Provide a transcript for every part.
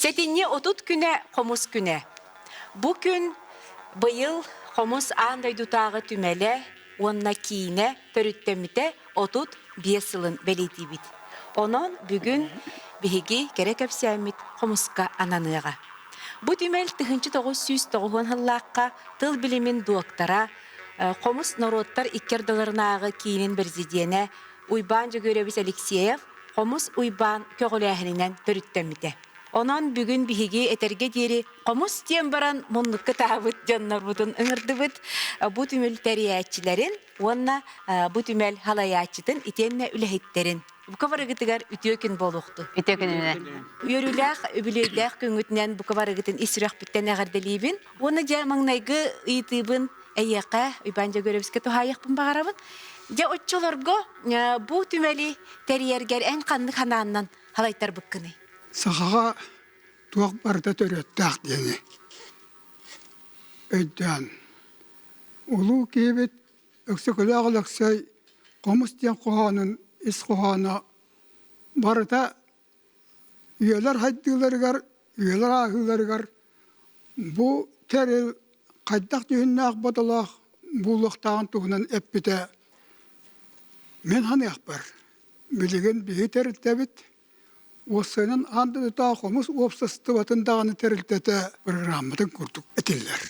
Сэтинньи 30 күнэ хомус күнэ. Бу күн быйыл хомус аан дойдутааҕы түмэлэ уонна киинэ төрүттэммитэ 35 сылын бэлиэтиибит. Онон бүгүн биһиги кэрэ кэпсээммит хомуска ананыаҕа. Бу түмэл 1990 сыллаахха тыл билимин дуоктара, хомус норуоттар икки ардыларынааҕы киинин президенэ Уйбаан Дьөгүөрэбис Алексеев Хомус Уйбаан көҕүлээһининэн төрүттэммитэ. Онон бүгүн биһиги этэргэ диэри хомус диэн баран муннукка таабыт дьоннорбутун ыҥырдыбыт. Бу түмэл тэрийээччилэрин уонна бу түмэл халайааччытын итиэннэ үлэһиттэрин. Бука барыгытыгар үтүө күн буолуохтун. Үтүө күнүнэн. Үөрүүлээх, үбүлүөйдээх күҥҥүтүнэн бука барыгытын ис сүрэхпиттэн эҕэрдэлиибин. Уонна дьэ маҥнайгы ыйытыыбын эйиэхэ Уйбаан Дьөгүөрэбискэ туһаайыахпын баҕарабын. Дьэ оччолорго бу түмэли тэрийэргэр эн ханнык ханааннан халайтарбыккыный? Сахаҕа туох барыта төрүөттээх диэни өйдөөн улуу киһибит Өксөкүлээх Өлөксөй «Хомус» диэн хоһоонун ис хоһооно барыта үйэлэр хайдыыларыгар, үйэлэр ааһыыларыгар бу тэрил хайдах дьүһүннээх бодолоох буолуохтааҕын туһунан эппитэ мин саныахпар, билигин биһи тэрилтэбит уопсайынан аан дойдутааҕы хомус уопсастыбатын даҕаны тэрилтэтэ программатын курдук этиллэр.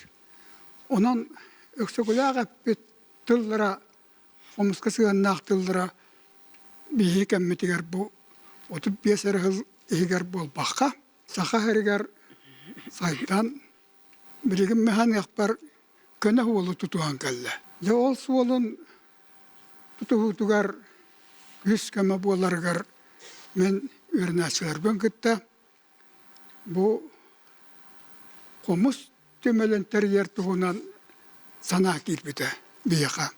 Онон Өксөкүлээх эппит тыллара хомуска сыһыаннаах тыллара биһиги кэммитигэр бу 35 эрэ сыл иһигэр буолбакка, саха сиригэр сайдан билигин механиахпар көнө суолу тутуһан кэллэ. Дьэ ол суолун тутуһуутугар күүс көмө буоларыгар мин үөрэнээччилэрбин кытта бу хомус түмэлин тэрийэр туһунан санаа киирбитэ биһиэхэ.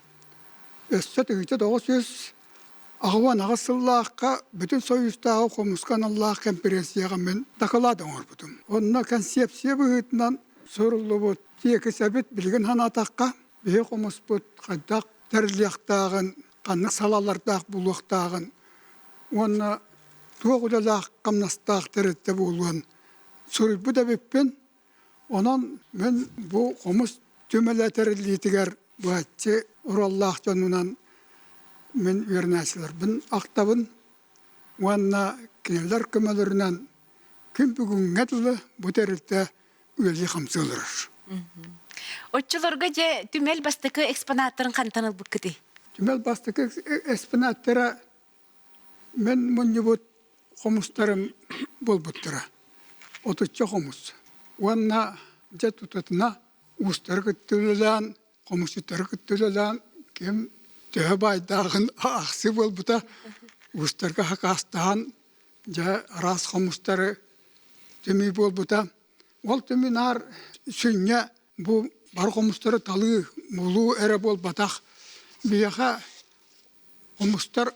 Өссө 1998 сыллаахха Бүтүн Союзтааҕы хомуска аналлаах кэмпириэнсийэҕэ мин дакылаат оҥорбутум. Онно концепция быһыытынан суруллубут тиэкисэбит билигин санаатахха, биһи хомуспут хайдах тэриллиэхтээҕин, ханнык салаалардаах буолуохтааҕын уонна туох үлэлээх-хамнастаах тэрилтэ буолуон суруйбут эбиппин. Онон мин бу хомус түмэлэ тэриллиитигэр быһаччы оруоллаах дьонунан мин үөрэнээччилэрбин ахтабын уонна кинилэр көмөлөрүнэн күн бүгүҥҥэ дылы бу тэрилтэ үлэлии-хамсыы олорор. Оччолорго дьэ түмэл бастакы экспонаттарын хантан ылбыккытый? Түмэл бастакы экспонаттара Мин мунньубут хомустарым буолбуттара. Отучча хомус. Уонна дьэ тутатына уустары кытта үлэлээн, хомусчуттары кытта үлэлээн ким төһө баайдааҕын аахсыы буолбута. Уустарга хакаастаһан дьэ араас хомустары түмүү буолбута. Ол түмүү наар сүнньэ бу бар хомустары талыы, булуу эрэ буолбатах. Биһиэхэ Омуктар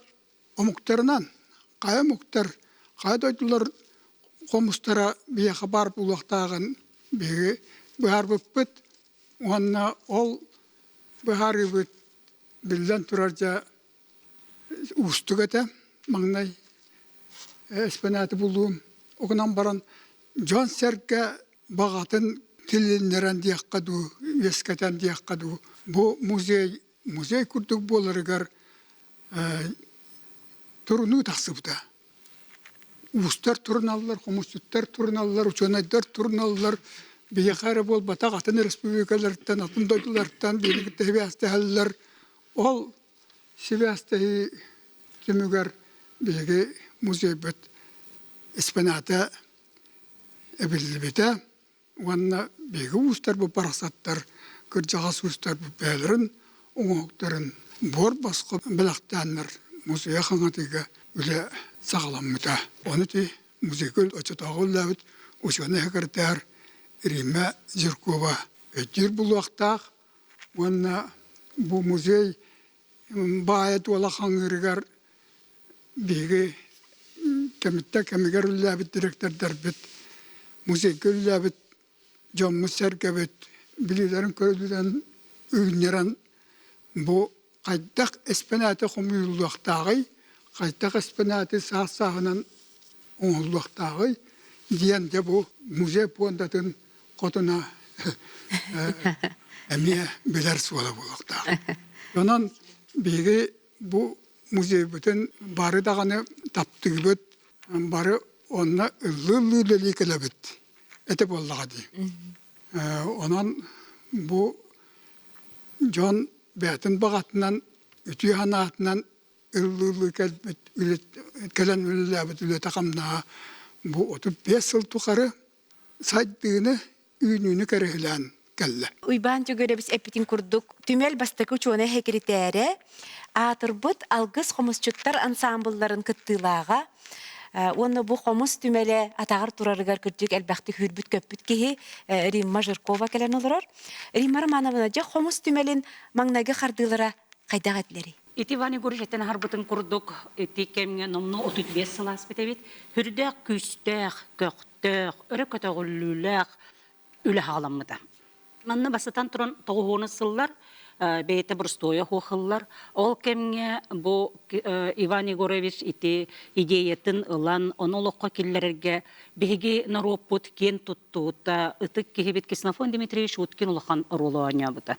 омуктарынан хайа омуктар хайа дойдулар хомустара биһиэхэ баар буолуохтааҕын биһиги быһаарбыппыт уонна ол быһаарыыбыт биллэн турар дьэ уустук этэ маҥнай эспэнээти булуум ол гынан баран дьон-сэргэ баҕатын тилиннэрэн диэххэ дуу үөскэтэн диэххэ дуу бу музей музей курдук буоларыгар турунуу тахсыбыта. Уустар туруналлар, хомусчуттар туруналлар, учуонайдар туруналлар. Биһиэхэ эрэ буолбатах, атын республикалартан, атын дойдулартан биһиги кытта сибээстэһэллэр. Ол сибээстэһии түмүгэр биһиги музейбыт экспоната эбиллибитэ. Уонна биһиги уустарбыт барахсаттар, кырдьаҕас уустарбыт бэйэлэрин оҥоһуктарын буор босхо бэлэхтээннэр музейы хаҥатыыга үлэ саҕаламмыта. Ону ити музейга оччотооҕу үлэлээбит учуонай секретарь Римма Жиркова өйдүүр булуохтаах уонна бу музей баайа-дуола хаҥыырыгар биһиги кэмиттэн кэмигэр үлэлээбит дириэктэрдэрбит, музейга үлэлээбит дьоммут-сэргэбит билиилэрин-көрүүлэрин үүннэрэн бу хайдах эспэнээти хомуйуллуохтааҕый, хайдах эспэнээти саас-сааһынан оҥоһуллуохтааҕый. Диэн дьэ бу музей пуондатын хотуна эмиэ билэр суола буолуохтаах. Онон биһиги бу музейбытын бары даҕаны таптыыбыт, бары онно ыллыы-ыллыы үлэлии кэлэбит этэ буоллаҕа дии. Онон бу дьон бэйэтин баҕатынан, үтүө санаатынан ыллыы-ыллыы кэлбит кэлэн үлэлээбит үлэтэ-хамнаһа бу 35 сыл тухары сайдыыны, үүнүүнү кэрэһилээн кэллэ. Уйбаан Дьөгүөрэбис эппитин курдук, түмэл бастакы учуонай сэкиритээрэ, аатырбыт Алгыс хомусчуттар ансаамбылларын кыттыылааҕа уонна бу хомус түмэлэ атаҕар турарыгар кырдьык элбэхтик сүүрбүт-көппүт киһи Римма Жиркова кэлэн олорор. Римма Романовна, дьэ хомус түмэлин маҥнайгы хардыылара хайдах этилэрий? Ити Иван Егорович этэн аһарбытын курдук, ити кэмҥэ номнуо 35 сыл ааспыт эбит. Сүрдээх күүстээх, көхтөөх, өрө көтөҕүллүүлээх үлэ саҕаламмыта. Манна бастатан туран тоҕуһуону сыллар бэйэтэ боростуойа хуохыллар. Ол кэмҥэ бу Иван Егорович ити идеятын ылан, ону олоххо киллэрэргэ биһиги норуоппут киэн туттуута, ытык киһибит Ксенофонт Дмитриевич Уткин улахан оруолу оонньообута.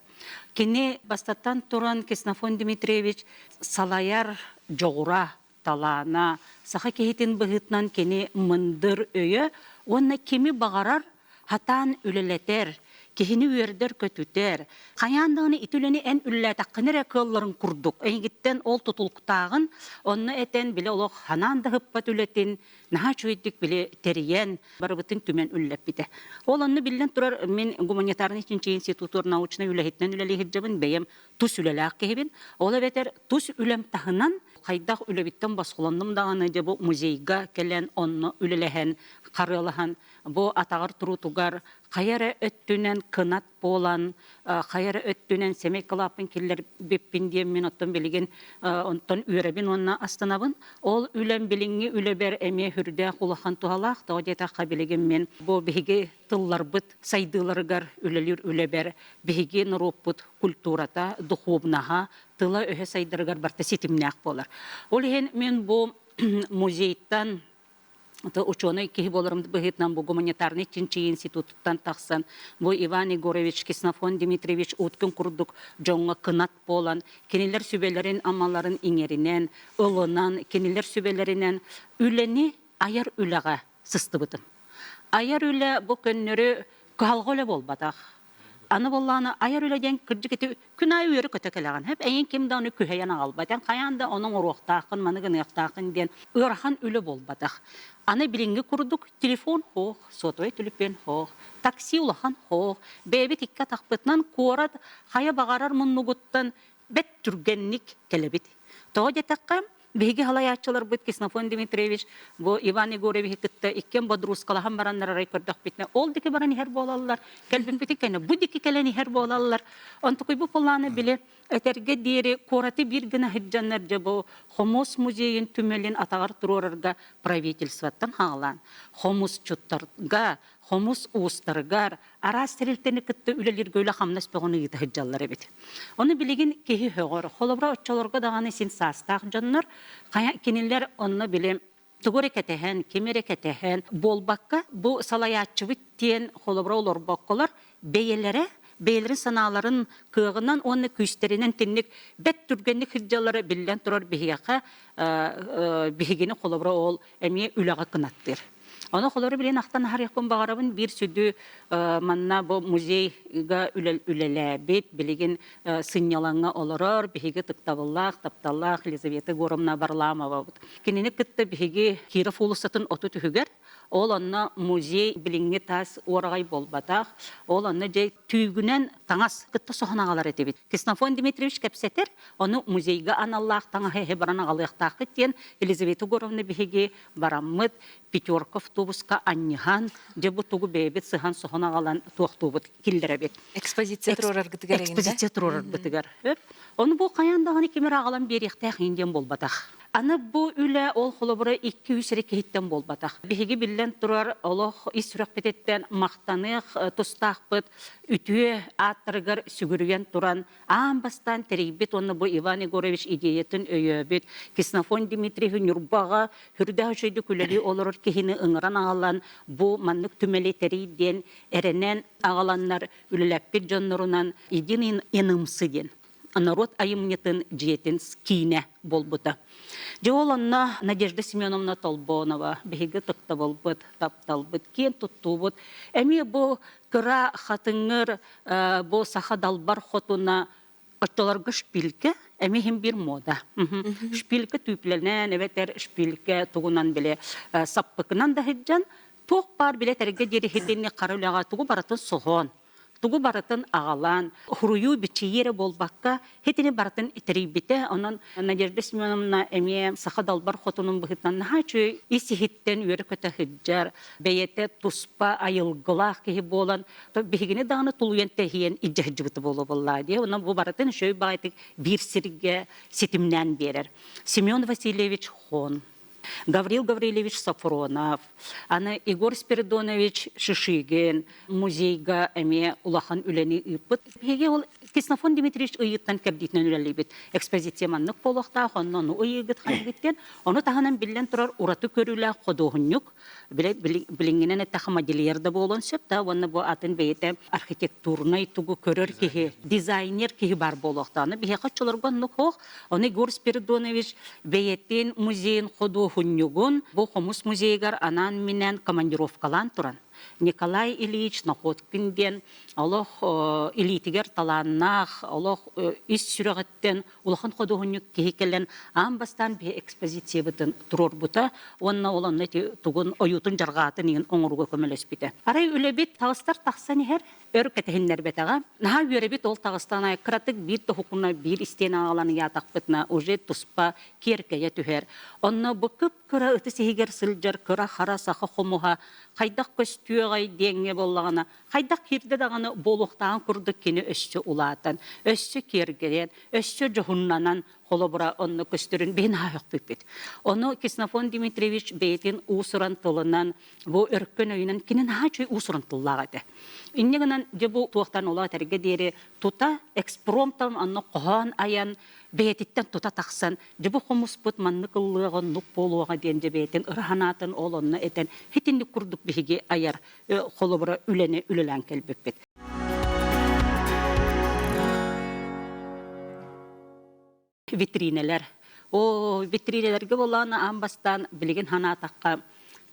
Кини бастатан туран Ксенофонт Дмитриевич салайар дьоҕура, талаана, саха киһитин быһыытынан кини мындыр өйө уонна кими баҕарар хатаан үлэлэтэр, киһини үөрдэр-көтүтэр. Хайаан даҕаны ити үлэни эн үлэлээтэххинэ эрэ кыалларын курдук. Эйигиттэн ол тутулуктааҕын, онно этэн били олох ханаан да ыһыппат үлэтин наһаа үчүгэйдик били тэрийэн, барыбытын түмэн үллэппитэ. Ол онно биллэн турар, мин гуманитарнай чинчийии институтугар научнай үлэһитинэн үлэлии сылдьабын, бэйэм тус үлэлээх киһибин. Ол эбэтэр тус үлэм таһынан хайдах үлэбиттэн босхолоннум даҕаны дьэ бу музейга кэлэн онно үлэлэһэн, харыалаһан бу атаҕар туруутугар хайа эрэ өттүнэн кынат буолан, хайа эрэ өттүнэн сэмэй кылааппын киллэрбиппин диэн мин оттон билигин онтон үөрэбин уонна астынабын. Ол үлэм билиҥҥи үлэбэр эмиэ сүрдээх улахан туһалаах. Тоҕо диэтэххэ билигин мин бу биһиги тылларбыт сайдыыларыгар үлэлиир үлэбэр биһиги норуоппут культурата, духуобунаһа, тыла-өһө сайдарыгар барыта ситимнээх буолар. Ол иһин мин бу музейтан учуонай киһи буоларым быһыытынан бу гуманитарнай чинчийии институтуттан тахсан бу Иван Егорович, Ксенофонт Дмитриевич Уткин курдук дьоҥҥо кынат буолан, кинилэр сүбэлэрин-амаларын иҥэринэн, ылынан, кинилэр сүбэлэринэн үлэни айар үлэҕэ сыстыбытым. Айар үлэ бу көннөрү кыһалҕа үлэ буолбатах. Аны буоллаҕына айар үлэ диэн кырдьык ити күн аайы үөрэ-көтө кэлэҕин. Хөп эйин ким да ону күһэйэн аҕалбат. Эн хайаан да ону оҥоруохтааххын, маны гыныахтааххын диэн ыарахан үлэ буолбатах. Аны билиҥҥи курдук телефон хоох, сотовай түлүпүөн хоох, такси улахан хоох, бэйэбит икки атахпытынан куорат хайа баҕарар муннугуттан бэрт түргэнник кэлэбит. Тоҕо диэтэххэ, биһиги салайааччыларбыт Ксенофонт Дмитриевич бу Иван Егоровиһы кытта иккиэн бодуруускалаһан бараннар арай көрдөхпүтүнэ, ол диэки баран иһэр буолаллар, кэлбиппитин кэннэ бу диэки кэлэн иһэр буолаллар. Онтукуйбу былааны били этэргэ диэри куораты биир гына сылдьаннар дьэ бу хомус музейын түмэлин атаҕар туруорарга правительствоттан хаалаан хомусчуттарга, хомус уустарыгар араас тэрилтэни кытта үлэлииргэ үлэ-хамнас бөҕөнү ыыта сылдьаллар эбит. Ону билигин киһи сөҕөр. Холобура, оччолорго даҕаны син саастаах дьоннор, хайа кинилэр онно били тугу эрэ кэтэһэн, ким эрэ кэтэһэн буолбакка, бу салайааччыбыт диэн холобура олорбокколор бэйэлэрэ бэйэлэрин санааларын кыаҕынан уонна күүстэринэн тинник бэрт түргэнник сылдьаллара биллэн турар биһиэхэ биһигини холобура ол эмиэ үлэҕэ кынаттыыр. Ону холору билин ахтан аһарыахпын баҕарабын биир сүдү манна бу музейга үлэлээбит, билигин сынньалаҥҥа олорор биһиги ытыктабыллаах, тапталлаах Елизавета Егоровна Варламовабыт. Кинини кытта биһиги Киров уулуссатын оту түһүгэр, ол онно музей билиҥҥи таас уораҕай буолбатах, ол онно дьэ түүгүнэн таҥас кытта соһон аҕалар этибит. Ксенофонт Дмитриевич кэпсэтэр, ону музейга аналлаах таҥаһы эһи баран аҕалыахтааххыт диэн Елизавета Егоровна биһиги бараммыт пятерка автобуска анньыһан, дьэ бу тугу бэйэбит сыһан-соһон аҕалан туохтуубут киллэрэбит. Экспозиция туруораргытыгар Экспозиция туруорарбытыгар. Ону бу хайаан даҕаны ким эрэ аҕалан биэриэхтээх иин диэн буолбатах. Аны бу үлэ ол холобура 2-3 эрэ киһиттэн буолбатах. Биһиги биллэн турар олох ис сүрэхпититтэн махтаныах тустаахпыт үтүө ааттарыгар сүгүрүйэн туран аан бастаан тэрийбит уонна бу Иван Егорович идеятын өйөөбүт Ксенофонт Дмитриевич Ньурбаҕа сүрдээх үчүгэйдик үлэлии олорор киһини ыҥыран аҕалан бу маннык түмэли тэрий диэн эрэнэн аҕаланнар үлэлэппит дьоннорунан Единый НМС диэн норуот айымньытын дьиэтин киинэ буолбута. Дьэ ол онно Надежда Семеновна Толбонова биһиги ытыктабылбыт, тапталбыт, киэн туттуубут эмиэ бу кыра хатыҥыр бу саха далбар хотуна оччолорго шпилька эмиэ иһин биир мода. Шпилька түүплэнэн эбэтэр шпилька тугунан биле саппыкынан да сылдьан туох баар билэ тэргэ диэри хитинни хара үлэҕэ тугу барытын соһон тугу барытын аҕалан, хуруйуу-бичийии эрэ буолбакка, хитини барытын тэрийбитэ. Онон Надежда Семеновна эмиэ саха далбар хотунун быһыытынан наһаа үчүгэй ис-иһиттэн үөрэ-көтө сылдьар, бэйэтэ туспа айылгылаах киһи буолан, биһигини даҕаны тулуйан тэһийэн илдьэ сылдьыбыта буолуо буоллаа дии. Онон бу барытын үчүгэй баҕайытык биир сиргэ ситимнээн биэрэр. Семен Васильевич Хон Гаврил Гаврильевич Софронов, аны Егор Спиридонович Шишигин музейга эмиэ улахан үлэни ыыппыт. Биһиги ол Ксенофонт Дмитриевич ыйыттан кэрдиитинэн үлэлиибит. Экспозиция маннык буолуохтаах, онно ону ыйыыгыт хайыгыт Ону таһынан биллэн турар ураты көрүүлээх худуоһунньук, билиҥҥинэн эттэххэ модельер да буолуон сөп да уонна бу атын бэйэтэ архитектурнай тугу көрөр киһи, дизайнер киһи баар буолуохтаах. Аны биһиэхэ оччолорго оннук суох. Ону Егор Спиридонович бэйэтин музейын худуоһунньугун бу хомус музейыгар анаан-минээн командировкалаан туран Николай Ильич Находкин диэн олох илиитигэр талааннаах, олох ис сүрэҕиттэн улахан худуоһунньук киһи кэлэн аан бастаан биһи экспозициябытын туруорбута уонна ол онно ити тугун ойуутун дьарҕаатын иһин оҥорууга көмөлөспүтэ. Арай үлэбит таҕыстар тахсан иһэр, өр кэтэһиннэрбэтэҕэ. Наһаа үөрэбит ол таҕыстан айа кыратык биир тоһукуна биир истиэн аҕалан ыйаатахпытына уже туспа киэркэйэ түһэр. Онно бу кып-кыра ытыс иһигэр сылдьар кыра хара саха хомуһа хайдах көстүөҕэй диэҥҥэ буоллаҕына хайдах киирдэ даҕаны буолуохтааҕын курдук кини өссө улаатан, өссө киэргэйэн, өссө дьоһуннанан холобура онно көстөрүн биһи наһаа сөхпүппүт. Ону Ксенофонт Дмитриевич бэйэтин уус-уран тылынан бу өркөн өйүнэн кини наһаа үчүгэй уус-уран тыллаах этэ. Инньэ гынан дьэ бу туохтан улаат этэргэ диэри тута экспромтом онно хоһоон айан бэйэтиттэн тута тахсан дьэ бу хомуспут маннык ыллыаҕа оннук буолуоҕа диэн дьэ бэйэтин ыра санаатын ол онно этэн итинник курдук биһиги айар холобура үлэни үлэлээн кэлбиппит. Витринэлэр. О, витринэлэргэ буоллаҕына аан бастаан билигин санаатахха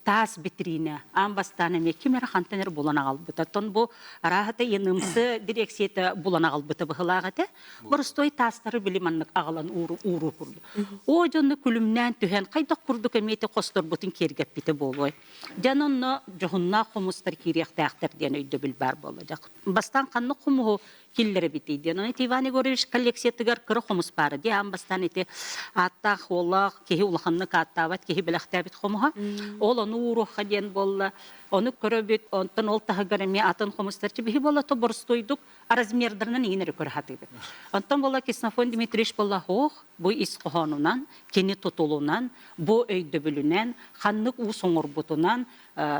таас витринэ аан бастаан эмиэ ким эрэ хантан эрэ булан аҕалбыта. Оттон бу арааһата НМС дириэксийэтэ булан аҕалбыта быһылаах этэ. Боростуой таастары били маннык аҕалан ууруу курдук. О дьонну күлүмнээн түһэн хайдах курдук эмиэ ити хосторбутун киэргэппитэ буолуой. Дьон онно дьоһуннаах хомустар киириэхтээхтэр диэн өйдөбүл баар буолла. Бастаан ханнык хомуһу киллэрэбитий диэн. Ону Иван Егорович коллекциятыгар кыра хомус баара дии. Аан бастаан ити ааттаах уоллаах киһи улаханнык ааттаабат киһи бэлэхтээбит хомуһа. Ол ону ууруохха диэн буолла. Ону көрөбүт. Онтон ол таһыгар эмиэ атын хомустар. Биһи буолла то боростуойдук размердарынан иҥин эрэ көрө сатыыбыт. Онтон буолла Ксенофонт Дмитриевич буолла хоох бу ис хоһоонунан, кини тутулунан, бу өйдөбүлүнэн, ханнык уус оҥорбутунан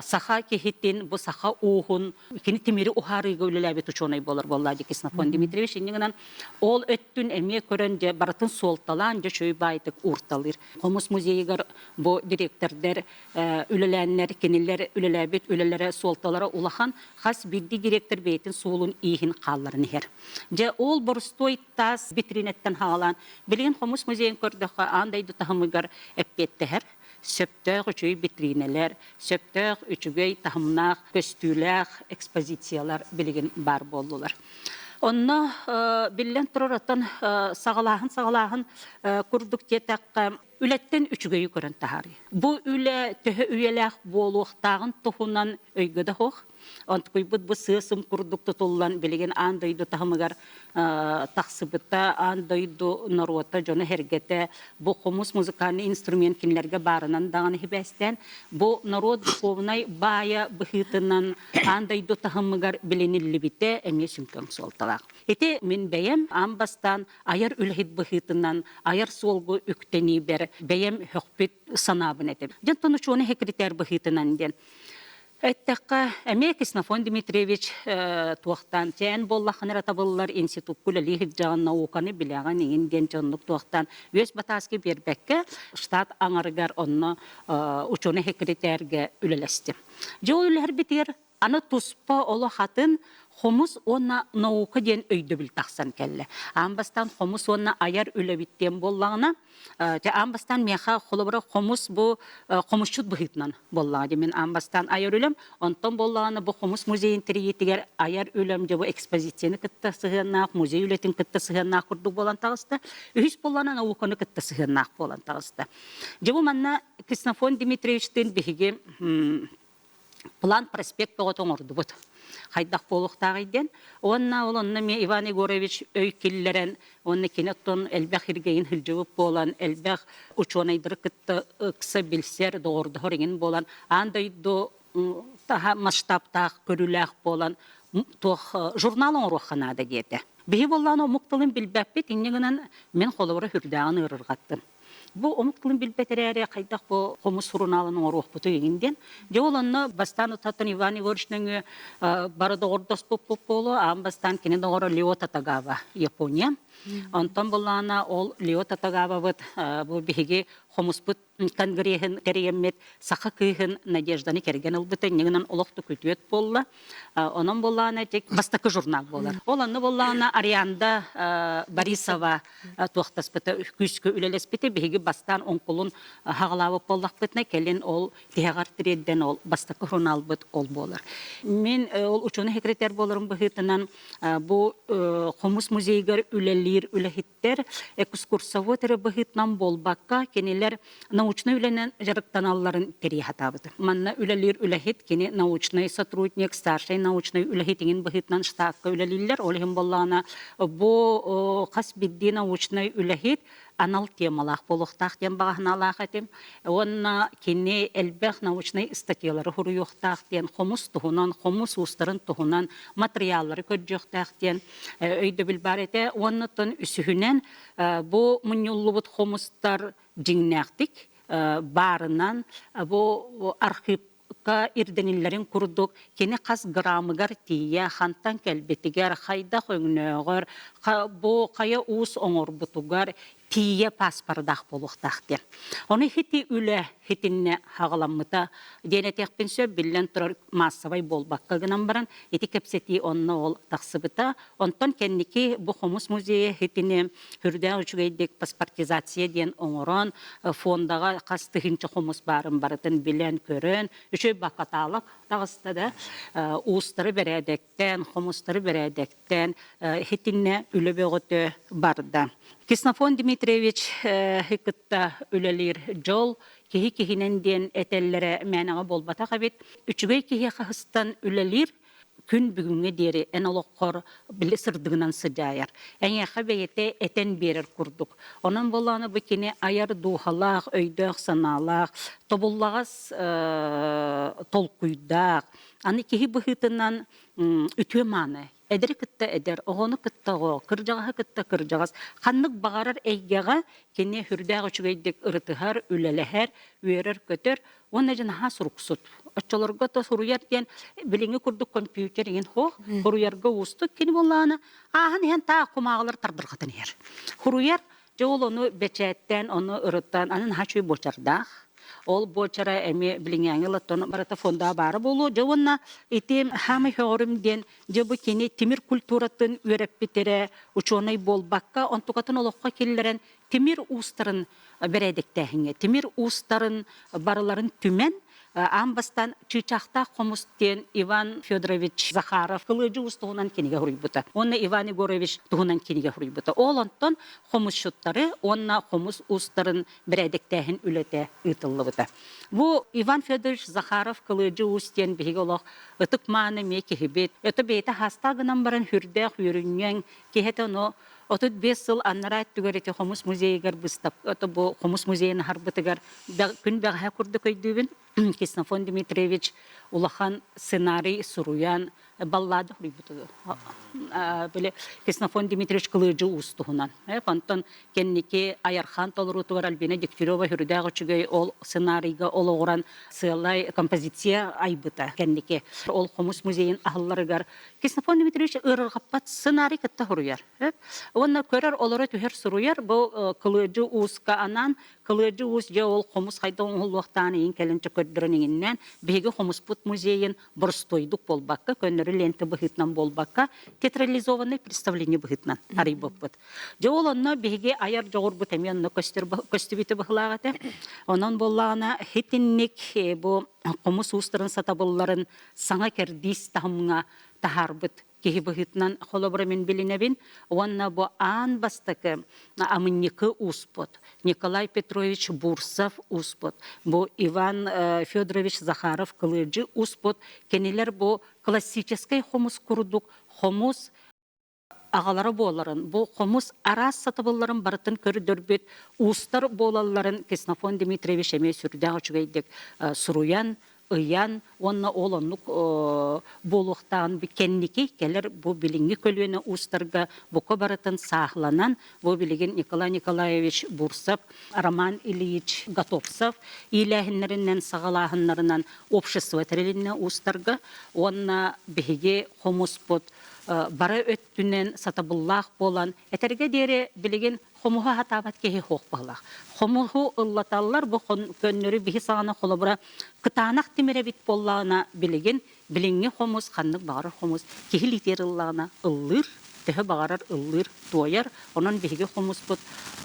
саха киһитин, бу саха ууһун, кини тимири уһаарыыга үлэлээбит учуонай буолар буолла дии Ксенофонт Дмитриевич. Инньэ гынан ол өттүн эмиэ көрөн дьэ барытын суолталаан дьэ үчүгэй баайдык уурталыыр. Хомус музейыгар бу директордар үлэлээннэр, кинилэр үлэлээбит үлэлэрэ суолталара улахан, хас биирдии директор бэйэтин суолун ииһин хаалларан иһэр. Дьэ ол борустуой таас витринэттэн хаалаан, билигин хомус музейын көрдөххө аан дойду таһымыгар эппиэттэһэр, сөптөөх үчүгэй витринэлэр, сөптөөх үчүгэй таһымнаах көстүүлээх экспозициялар билигин баар буоллулар. Онно биллэн турар оттон саҕалааһын саҕалааһын курдук диэтэххэ үлэттэн үчүгэйи көрөн таһаарыы. Бу үлэ төһө үйэлээх буолуохтааҕын туһунан өйгө да суох. Онтукуйбут бу сыа-сым курдук тутуллан билигин аан дойду таһымыгар тахсыбыта, аан дойду норуота, дьоно-сэргэтэ бу хомус музыкальный инструмент кинилэргэ баарынан даҕаны сибээстээн, бу норуот духовнай баайа быһыытынан аан дойду таһымыгар билиниллибитэ эмиэ сүҥкэн суолталаах. Ити мин бэйэм аан бастаан айар үлэһит быһыытынан айар суолгу үктэниибэр бэйэм хөхпүт санаабын этим. Дьонтон учуонай секретарь быһыытынан диэн. Эттэххэ, эмиэ Ксенофонт Дмитриевич туохтаан чээн буоллаххына эрэ табыллар институкка үлэлии сылдьаҕын науканы билэҕин иҥин диэн дьоннук туохтаан үөс батааска биэрбэккэ штат аҥарыгар онно учуонай секретарьга үлэлэстим. Дьэ ол үлэһэрбитигэр Аны туспа олох атын хомус уонна наука диэн өйдөбүл тахсан кэллэ. Аан бастаан хомус уонна айар үлэбит диэн буоллаҕына, дьэ аан бастаан миэхэ холобура хомус бу хомусчут быһыытынан буоллаҕа дии мин аан бастаан айар үлэм, онтон буоллаҕына бу хомус музейын тэрийиитигэр айар үлэм дьэ бу экспозицияны кытта сыһыаннаах, музей үлэтин кытта сыһыаннаах курдук буолан таҕыста. Үһүс буоллаҕына науканы кытта сыһыаннаах буолан таҕыста. Дьэ бу манна Ксенофонт Дмитриевичтыын биһиги план проспект бөҕөтө оҥордубут. Хайдах буолуохтааҕый диэн. Уонна ол онно эмиэ Иван Егорович өй киллэрэн, уонна кини оттон элбэх иргэйин сылдьыбыт буолан, элбэх учуонайдары кытта ыкса билсэр, доҕордоһор иҥин буолан, аан дойду таһа масштабтаах, көрүүлээх буолан, туох журнал оҥоруохха наада диэтэ. Биһи буоллаҕына омук тылын билбэппит, инньэ гынан мин холобура сүрдээҕин ыарырҕаттым. Бу омук тылын билбэт эрээри хайдах бу хомус сурунаалын оҥоруохпутуй игин диэн. Дьэ ол онно бастаан утаттан Иван Егорович нөҥүө бары доҕордоспуппут буолуо. Аан бастаан кини доҕоро Лео Татагава, Япония. Онтон буллаана ол Лео Татагавабыт бу биһиги хомуспут конгреһын тэрийэммит саха кыыһын Надежданы кэргэн ылбыта иннигинэн олох да күтүөт буолла. Онон буоллаана бастакы журнал буолар. Ол онно буоллаана Арианда Борисова туохтаспыта, күүскэ үлэлэспитэ. Биһиги бастаан оҥкулун хаҕалаабыт буоллахпытына, кэлин ол тиһэҕэр тириэрдэн ол бастакы журналбыт ол буолар. Мин ол учуонай секретарь буоларым быһыытынан бу хомус музейыгар үлэлиир үлэһиттэр экскурсовод эрэ быһыытынан буолбакка, кинилэр научнай үлэнэн дьарыктаналларын тэрийэ сатаабытым. Манна үлэлиир үлэһит кини научнай сотрудник, старшай научнай үлэһитиҥин быһыытынан штатка үлэлииллэр. Ол иһин буоллаҕына бу хас биирдии научнай үлэһит анал темалаах буолуохтаах диэн баҕаһынаалаах этим. Уонна кини элбэх научнай статьялары суруйуохтаах диэн хомус туһунан, хомус уустарын туһунан матырыйааллары көрдүөхтээх диэн өйдөбүл баар этэ. Уонна үсүһүнэн бу мунньуллубут хомустар дьиҥнээхтик баарынан бу архыыпка ирдэниллэрин курдук кини хас грамыгар тиийэ хантан кэлбитигэр хайдах өҥнөөҕөр бу хайа уус оҥорбутугар тиийэ пааспардаах буолуохтаах диэн. Ону хити үлэ хитиннэ хаҕаламмыта диэн этиэхпин сөп биллэн турар маассабай буолбакка гынан баран ити кэпсэтии онно ол тахсыбыта. Онтон кэнники бу хомус музейа хитини үрдээх үчүгэйдик паспортизация диэн оҥорон, фондаҕа хас тыһыынча хомус баарын барытын билэн-көрөн, үчүгэй бакатаалак таҕыста да, уустары бэрээдэктээн, хомустары бэрээдэктээн, итиннэ үлэ бөҕөтө барда. Ксенофонт Дмитриевич кытта үлэлиир дьол, киһи киһинэн диэн этэллэрэ мээнэҕэ буолбатах эбит. Үчүгэй киһиэхэ сыстан үлэлиир күн бүгүҥҥэ диэри эн олоххор били сырдыгынан сыдьаайар. Эйиэхэ бэйэтэ этэн биэрэр курдук. Онон буоллаҕына бу кини айар дууһалаах, өйдөөх-санаалаах, тобуллаҕас толкуйдаах, аны киһи быһыытынан үтүө мааны эдэри кытта эдэр, оҕону кытта оҕо, кырдьаҕаһы кытта кырдьаҕас, ханнык баҕарар эйгэҕэ кини сүрдээх үчүгэйдик ырытыһар, үлэлэһэр, үөрэр-көтөр уонна дьэ наһаа суруксут. Оччолорго то суруйар диэн билиҥҥи курдук компьютер иҥин хоох, суруйарга уустук кини буоллаҕына ааһан иһэн таах кумааҕылар тардырҕатан иһэр. Суруйар, дьэ ол ону бэчээттээн, ону ырытан, аны наһаа үчүгэй буочардаах. Ол буочара эмиэ билиҥээҥи ылаттан барыта фондаҕа баара буолуо. Дьэ уонна ити хаамай сөҕөрүм диэн, дьэ бу кини тимир культуратын үөрэппитэрэ учуонай буолбакка, онтукатын олоххо киллэрэн тимир уустарын бэрээдэктээһиҥҥэ тимир уустарын барыларын түмэн. Аан бастаан Чыычаахтаах хомус диэн Иван Федорович Захаров Кылыадьы уус туһунан кинигэ суруйбута. Уонна Иван Егорович туһунан кинигэ суруйбута. Ол онтон хомусчуттары уонна хомус уустарын бэрээдэктээһин үлэтэ ыытыллыбыта. Бу Иван Федорович Захаров Кылыадьы уус диэн биһиги олох ытык-мааны эмиэ киһибит. Это бэйэтэ хаастаах гынан баран сүрдээх үөрүнньэҥ киһи этэ, ону 35 сыл анараа өттүгэр ити хомус музейыгар быыстапка бу хомус музейын аһарбытыгар күн бэҕэһээ курдук өйдүүбүн. Ксенофон Дмитриевич улахан сценарий суруйан баллада суруйбут. Били Ксенофон Дмитриевич Кылыдьы уус туһунан. Онтон кэнники Айархан толоруутугар Альбина Дегтярева сүрдээх үчүгэй ол сценарийга олоҕуран сыалай композиция айбыта кэнники. Ол хомус музейын аһылларыгар Ксенофон Дмитриевич ыарырҕаппат сценарий кытта суруйар. Уонна көрөр олоро түһэр суруйар бу Кылыдьы ууска анаан Кылыадьы Уус дьэ ол хомус хайдах оҥоһуллуохтааҕын иһин кэлэн көрдөрөн иҥиннээн, биһиги хомуспут музейын боростуойдук буолбакка, көннөрү лента быһыытынан буолбакка, театрализованный представление быһыытынан арыйбыппыт. Дьэ ол онно биһиги айар дьоҕурбут эмиэ онно көстүбүтэ быһылаах этэ. Онон буоллаҕына итинник бу хомус уустарын сатабылларын саҥа кэрдиис таһымҥа таһаарбыт киһи быһыытынан холобура мин билинэбин уонна бу аан бастакы амынньыкы ууспут Николай Петрович Бурцев ууспут, бу Иван Федорович Захаров Кылыдьы ууспут, кинилэр бу классическай хомус курдук хомус аҕалара буоларын, бу хомус араас сатабылларын барытын көрдөрбүт уустар буолалларын Ксенофон Дмитриевич эмиэ сүрдээх үчүгэйдик суруйан, ыйан уонна ол оннук буолуохтааҕын кэнники кэлэр бу билиҥҥи көлүөнэ уустарга бука барытын сааһыланан бу билигин Николай Николаевич Бурцев, Роман Ильич Готовцев иилээһиннэринэн саҕалааһыннарынан общество тэрилиннэ уустарга уонна биһиги хомуспут бары өттүнэн сатабыллаах буолан этэргэ диэри билигин хомуһу сатаабат киһи суох быһылаах. Хомуһу ыллаталлар бу көннөрү биһи саҕана холобура кытаанах тимир эбит буоллаҕына билигин билиҥҥи хомус ханнык баҕарар хомус киһи илиитигэр ыллаҕына ыллыыр, төһө баҕарар ыллыыр, туойар. Онон биһиги хомуспут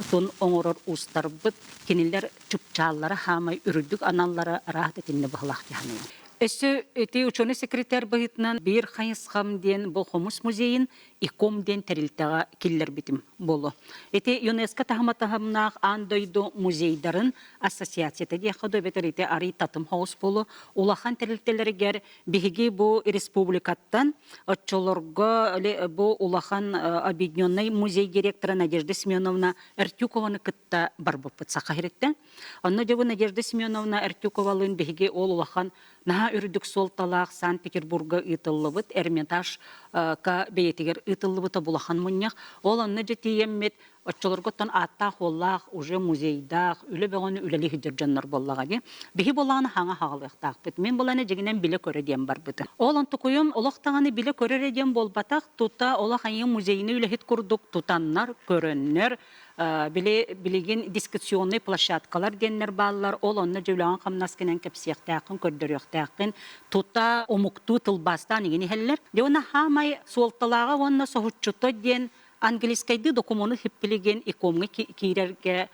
тун оҥорор уустарбыт кинилэр чыпчааллара хаамай үрдүк аналлара араат итиннэ быһылаах дьаһаныйын. Өссө ити ученый секретарь быһыытынан биир хайысхам диэн бу хомус музейын ИКОМ диэн тэрилтэҕэ киллэрбитим буолуо. Ити ЮНЕСКО таһыма таһымнаах аан дойду музейдарын ассоциацията диэххэ дуу эбэтэр ити арый татым соҕус буолуо. Улахан тэрилтэлэригэр биһиги бу республикаттан оччолорго бу улахан объединенный музей директора Надежда Семеновна Эртюкованы кытта барбыппыт Саха сириттэн. Онно дьэ бу Надежда Семеновна Эртюковалыын биһиги ол улахан наһаа үрдүк суолталаах Санкт-Петербурга ыытыллыбыт Эрмитажка бэйэтигэр ыытыллыбыта булахан мунньах. Ол онно дьэ тиийэммит оччолорготтон ааттаах-уоллаах уже музейдаах, үлэ бөҕөнү үлэлии сылдьар дьоннор буоллаҕа дии. Биһи буоллаҕына хаҥа хаҕалыахтаахпыт. Мин буоллаҕына дьиҥинэн билэ-көрө диэн барбытым. Ол онтукуйум олох даҕаны билэ-көрө эрэ диэн буолбатах, тута олох айыы музейный үлэһит курдук тутаннар, көрөннөр, били билигин дискуссионный площадкалар диэннэр бааллар, ол онно дьэ үлэҕин-хамнаскынан кэпсиэхтээххин, көрдөрүөхтээххин, тута омуктуу тылбаастаан игин иһэллэр. Дьэ уонна хаамай суолталааҕа уонна соһуччута диэн английскайдыы докумуону хиппилигин икомҥа киирэргэ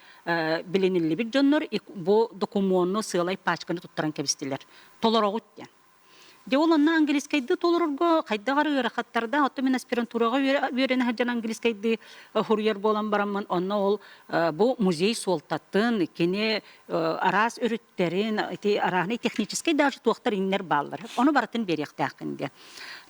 билиниллибит дьоннор бу докумуону сыалай пачканы туттаран кэбистилэр. Толороҕут диэн. Дьэ ол онно английскайдыы толорорго хайдах эрэ ыарахаттардаах, оттон мин аспирантураҕа үөрэнэ сылдьан английскайдыы суруйар буолан бараммын, онно ол бу музей суолтатын, кини араас өрүттэрин, ити арааһынай техническэй даже туохтар иҥнэр бааллар. Ону барытын биэриэхтээххин диэн.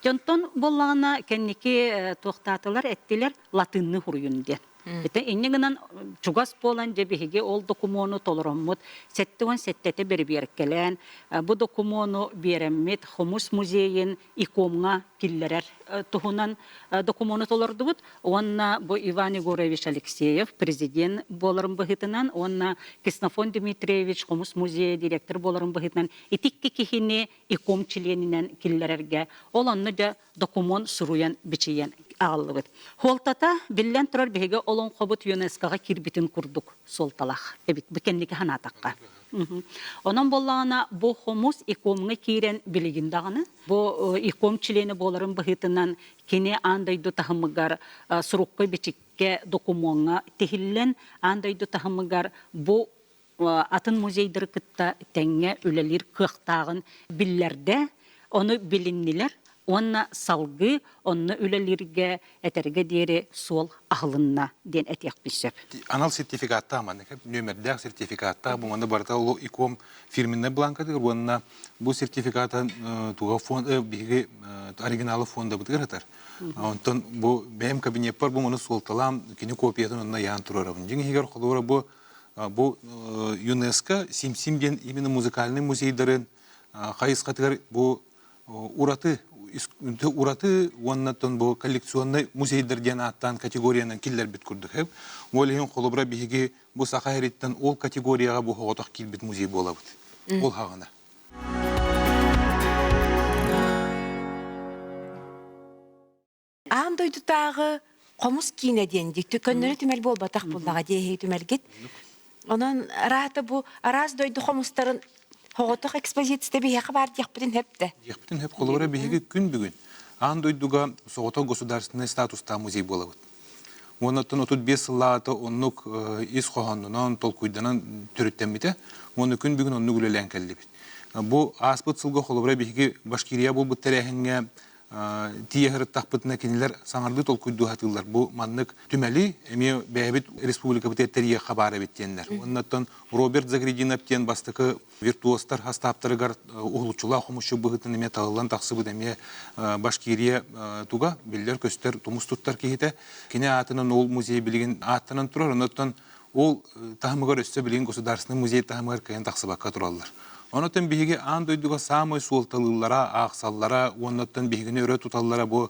Дьонтон буоллаҕына кэнники туохтаатылар, эттилэр латынныы суруйун диэн. Ити инньэ гынан чугас буолан дьэ биһиги ол докумуону толороммут 77-тэ бэрэбиэркэлээн бу докумуону биэрэммит Хомус музейын икомҥа киллэрэр туһунан докумуону толордубут уонна бу Иван Егорович Алексеев президент буоларын быһыытынан уонна Ксенофон Дмитриевич Хомус музейа директор буоларын быһыытынан ити икки киһини иком чилиэнинэн киллэрэргэ ол онно дьэ докумуон суруйан бичийэн аҕаллыбыт. Суолтата, биллэн турар, биһиги олоҥхобут ЮНЕСКО-ҕа киирбитин курдук суолталаах эбит бу кэнники санаатахха. Онон буоллаҕына, бу хомус икомҥа киирэн билигин даҕаны, бу иком чилиэнэ буоларын быһыытынан кини аан дойду таһымыгар сурукка-бичиккэ докумуоҥҥа тиһиллэн, аан дойду таһымыгар бу. атын музейдары кытта тэҥҥэ үлэлиир кыахтааҕын биллэрдэ, ону билиннилэр уонна салгыы онно үлэлииргэ этэргэ диэри суол аһылынна диэн этиэхпит сөп. Анал сертификаттаах маннык нүөмэрдээх сертификаттаах бу манна барыта ол иком фирменнай бланкатыгар уонна бу сертификатын туга фонд биһиги оригиналы фондабытыгар ытар. Онтон бу бэйэм кабинеппар бу маны суолталаан кини копиятын онно ыйаан турарабын. Дьиҥ иһигэр холобура бу бу ЮНЕСКО Сим-Сим диэн именно музыкальный музейдарын хайысхатыгар бу ураты ураты уонна бу коллекционнай музейдар диэн ааттаан категориянан киллэрбит курдук. Ол иһин холобура биһиги бу саха сириттэн ол категорияҕа бу соҕотох киирбит музей буолабыт. Ол хаҕына. Аан дойдутааҕы хомус киинэ диэн дии көннөрү түмэл буолбатах буоллаҕа дии түмэлгит. Онон араата бу араас дойду хомустарын соҕотох экспозицията биһиэхэ баар диэхпитин сөп Диэхпитин сөп. Холобура биһиги күн бүгүн аан дойдуга соҕотох государственнай статустаах музей буолабыт. Уоннаттан 35 сыллааҕыта оннук ис хоһооннонон, толкуйданан төрүттэммитэ. Уонна күн бүгүн оннук үлэлээн кэллибит. Бу ааспыт сылга холобура биһиги Башкирия буолбут тэрээһиҥҥэ тиийэ сырыттахпытына кинилэр саҥардыы толкуйдуу сатыыллар. Бу маннык түмэли эмиэ бэйэбит республикабытыгар тэрийиэххэ баар эбит диэннэр. Уоннаттан Роберт Загридинов диэн бастакы виртуозтар хастааптарыгар уһулуччулаах хомусчу быһыытынан эмиэ талыллан тахсыбыт эмиэ Башкирия туга биллэр-көстөр тумус туттар киһитэ. Кини аатынан ол музей билигин ааттанан турар. Оннуттан ол таһымыгар өссө билигин государственный музей таһымыгар кыайан тахсыбакка тураллар. Онотон биһиги аан дойдуга саамай суолталыыллара, аахсаллара уоннаттан биһигини өрө туталлара бу